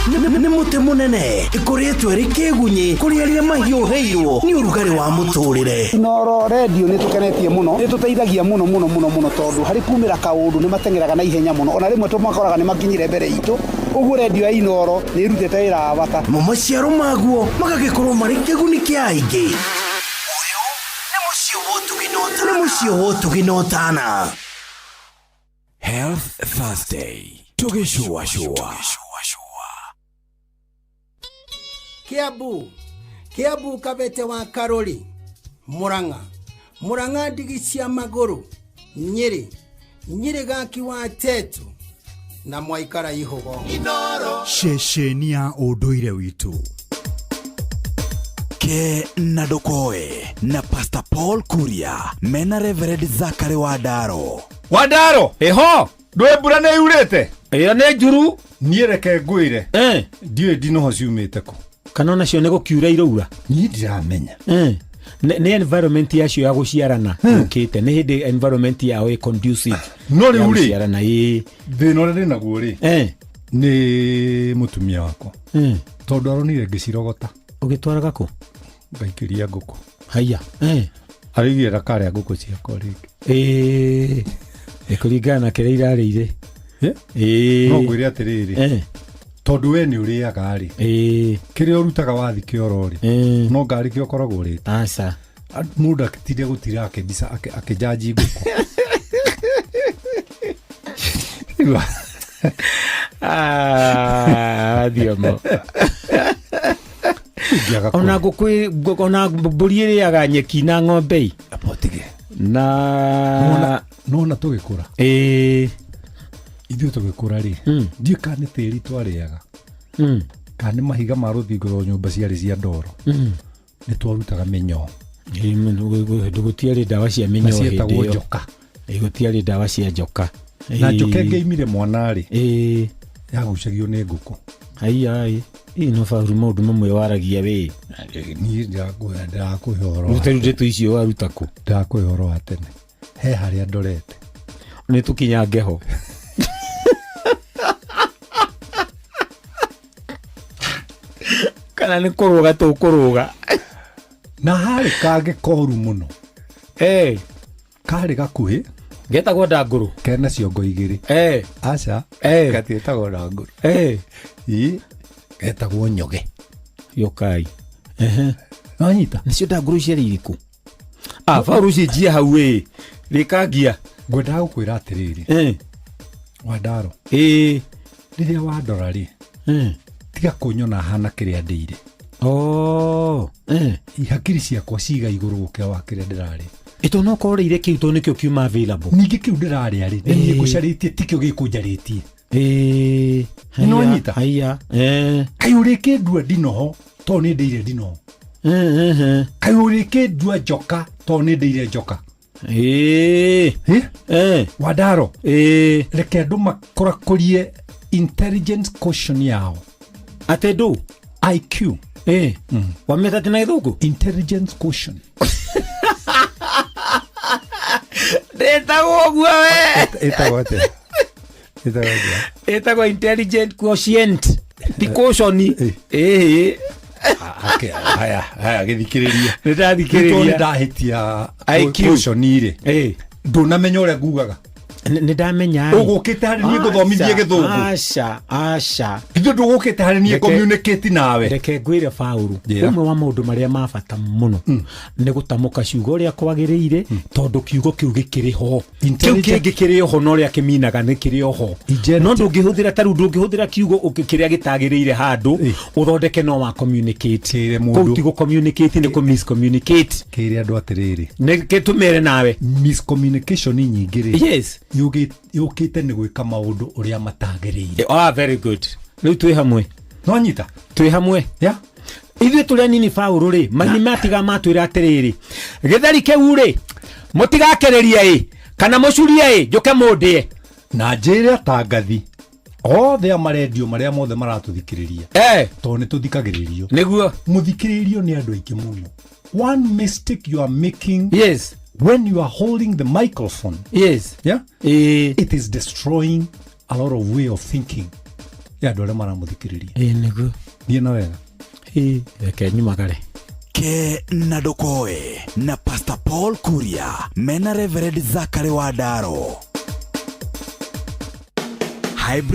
Nĩ mũtĩ mũnene ĩkũrĩtwo ĩrĩ kĩgunyĩ kũrĩ arĩa mahiũhĩirwo nĩ ũrugarĩ wa mũtũrĩre. Inoro redio nĩ tũkenetie mũno, nĩ tũteithagia mũno mũno mũno mũno, tondũ harĩ kumĩra kaũndũ nĩ mateng'eraga na ihenya mũno, ona rĩmwe tũmakoraga nĩ makinyire mbere itũ. Ũguo redio ya Inoro nĩ ĩrutĩte wĩra wa bata. Mo maciaro maguo magagĩkorwo marĩ kĩguni kĩa aingĩ. Nĩ mũciĩ wa ũtugi na ũtana. Health Thursday tũgĩcũacũa. Kiambu, Kiambu Kabete wa Karori, Murang'a, Murang'a ndigi cia magũrũ, Nyĩrĩ, Nyĩrĩ gaki wa Tetu na mwaikara ihugo. Ceceni ya ũndũire witũ. Ke na ndũkoe na Pastor Paul Kuria mena Reverend Zachary Wandaro. Wandaro, ĩho ndũĩ mbura nĩ yurĩte? Ĩyo nĩ njuru. Niĩ reke ngwĩre, ndiũĩ ndinoho ciumĩte kũ. Kana onacio nĩ gũkiura iraura? Niĩ ndiramenya. Nĩ environment yacio ya gũciarana yũkĩte, nĩ hĩndĩ environment yao ĩ conducive No ya rĩu rĩ, gũciarana, ĩĩ. Thĩna ũrĩa ndĩ naguo rĩ, nĩ mũtumia wakwa. Tondũ aronire ngĩcirogota. Ũgĩtwaraga kũ? Ngaikĩria ngũkũ. Haiya. Araigire ndakarĩa ngũkũ ciakwa rĩngĩ. Ĩĩ. Ĩkũringana na kĩrĩa irarĩire. Ĩĩ. No ngwĩre atĩrĩrĩ, tondũ we nĩ ũrĩaga rĩ, kĩrĩa ũrutaga wathi kĩoro rĩ, no ngari kĩo ũkoragwo ũrĩte. Aca. Mũndũ akĩtinde gũtira akĩmbica akĩnjanji ngũkũ. Thiomo. Ona ngũkũ, ona mbũri ĩrĩaga nyeki na ng'ombe i. Apotige. Na nona tũgĩkũra. Ĩĩ. Ithuĩ tũgĩkũra rĩ, ndiũĩ kana nĩ tĩri twarĩaga, kana nĩ mahiga ma rũthingo rwa nyũmba ciarĩ cia ndoro. Nĩ twarutaga mĩnyoo. Gũtiarĩ ndawa cia mĩnyoo Na hĩndĩ cietagwo ĩyo. njoka. Ĩĩ, gũtiarĩ ndawa cia njoka. Na njoka ĩngĩaimire mwana rĩ, Ĩĩ. yagucagio nĩ ngũkũ. Haiya, ĩ. Ĩ, no Baũrũ maũndũ mamwe waragia wĩ. Niĩ ndĩrakũhe ũhoro wa Rute tene. ndeto icio waruta kũ? Ndĩrakũhe ũhoro wa tene. He harĩa ndorete. Nĩ tũkinyange ho. Kana nĩ kũrũga tũkũrũga. Na harĩ kangĩ koru mũno. Karĩ gakuhĩ. Getagwo ndangũrũ. Kena ciongo igĩrĩ. Aca. Gatiĩtagwo ndangũrũ. Ĩ, getagwo nyoge. Yokai. Nonyita. Nacio ndangũrũ ciarĩ irĩkũ? Baũrũ cenjia hau ĩ. Rĩkangia. Ngwendaga gũkwĩra atĩrĩrĩ. Wandaro. Ĩ. Rĩrĩa wandora rĩ, tiga kũnyona hana kĩrĩa ndĩire. Hakiri ciakwa ciga igũrũ gũkĩra wa kĩrĩa ndĩrarĩa. Ĩto no korwo ũrĩire kĩu tondũ nĩkĩo kiuma available. Ningĩ kĩu ndĩrarĩa rĩ, nĩ niĩ ngũcarĩtie, tikĩo gĩkũnjarĩtie. Nĩwanyita? Haiya. Kaĩ ũrĩkĩndua ndinoho tondũ nĩ ndĩire ndinoho. Kaĩ ũrĩkĩndua njoka tondũ nĩ ndĩire njoka. Wandaro. Reke andũ makũrakũrie intelligence quotient yao. Atĩ ndũ? IQ. Wamĩta atĩ na gĩthũngũ? Intelligence quotient. Ndĩtagwo ũguo we. Ĩtagwo atĩa? Ĩtagwo atĩa? Ĩtagwo intelligent quotient. Ti quotient. Ĩĩ. Haya, haya, gĩthikĩrĩria. Nĩ ndathikĩrĩria. Nĩ tondũ ndahĩtia IQ. quotient rĩ. Ndũnamenya ũrĩa ngugaga. Nĩ ndamenya. Ũgũkĩte harĩ niĩ ngũthomithie Gĩthũngũ? Aca, aca. Ithuĩ ndũgũkĩte harĩ niĩ communicate nawe. Reke ngwĩre Paũlũ, Njĩra. Ũmwe wa maũndũ marĩa ma bata mũno nĩ gũtamũka ciugo ũrĩa kwagĩrĩire, tondũ kiugo kĩu gĩkĩrĩ ho, kĩu kĩngĩ kĩrĩ oho, na ũrĩa kĩminaga nĩ kĩrĩ oho, no ndũngĩhũthĩra ta rĩu, ndũngĩhũthĩra kiugo kĩrĩa gĩtagĩrĩire handũ ũthondeke no wa communicate. Kũu ti gũ communicate, nĩ kũ miscommunicate. Kĩre andũ atĩrĩrĩ. Nĩ tũmere nawe. Miscommunication nyingĩ rĩ, yes, yũkĩte nĩ gwĩka maũndũ ũrĩa matagĩrĩire. Ah, very good. Rĩu twĩ hamwe. Nwanyita. Twĩ hamwe. Yeah. Ithuĩ tũrĩ anini Paũlũ rĩ, mani matiga matwĩra atĩrĩrĩ, gĩtheri kĩu rĩ, mũtigakereria ĩ kana mũcurie ĩ, njũke mũndĩe. Na njĩre atangathi othe a marendio marĩa mothe maratũthikĩrĩria, tondũ nĩ tũthikagĩrĩrio. Nĩguo. Mũthikĩrĩrio nĩ andũ aingĩ mũno. One mistake you are making, yes, when you are holding the microphone, yes, yeah, it is destroying a lot of way of thinking ya andũ arĩa maramũthikĩrĩria. Ĩ nĩguo. Thiĩ na wega. Ĩ reke nyumagare. Ke na Ndũkoe na Pastor Paul Kuria mena Reverend Zachary Wandaro. Hybrid.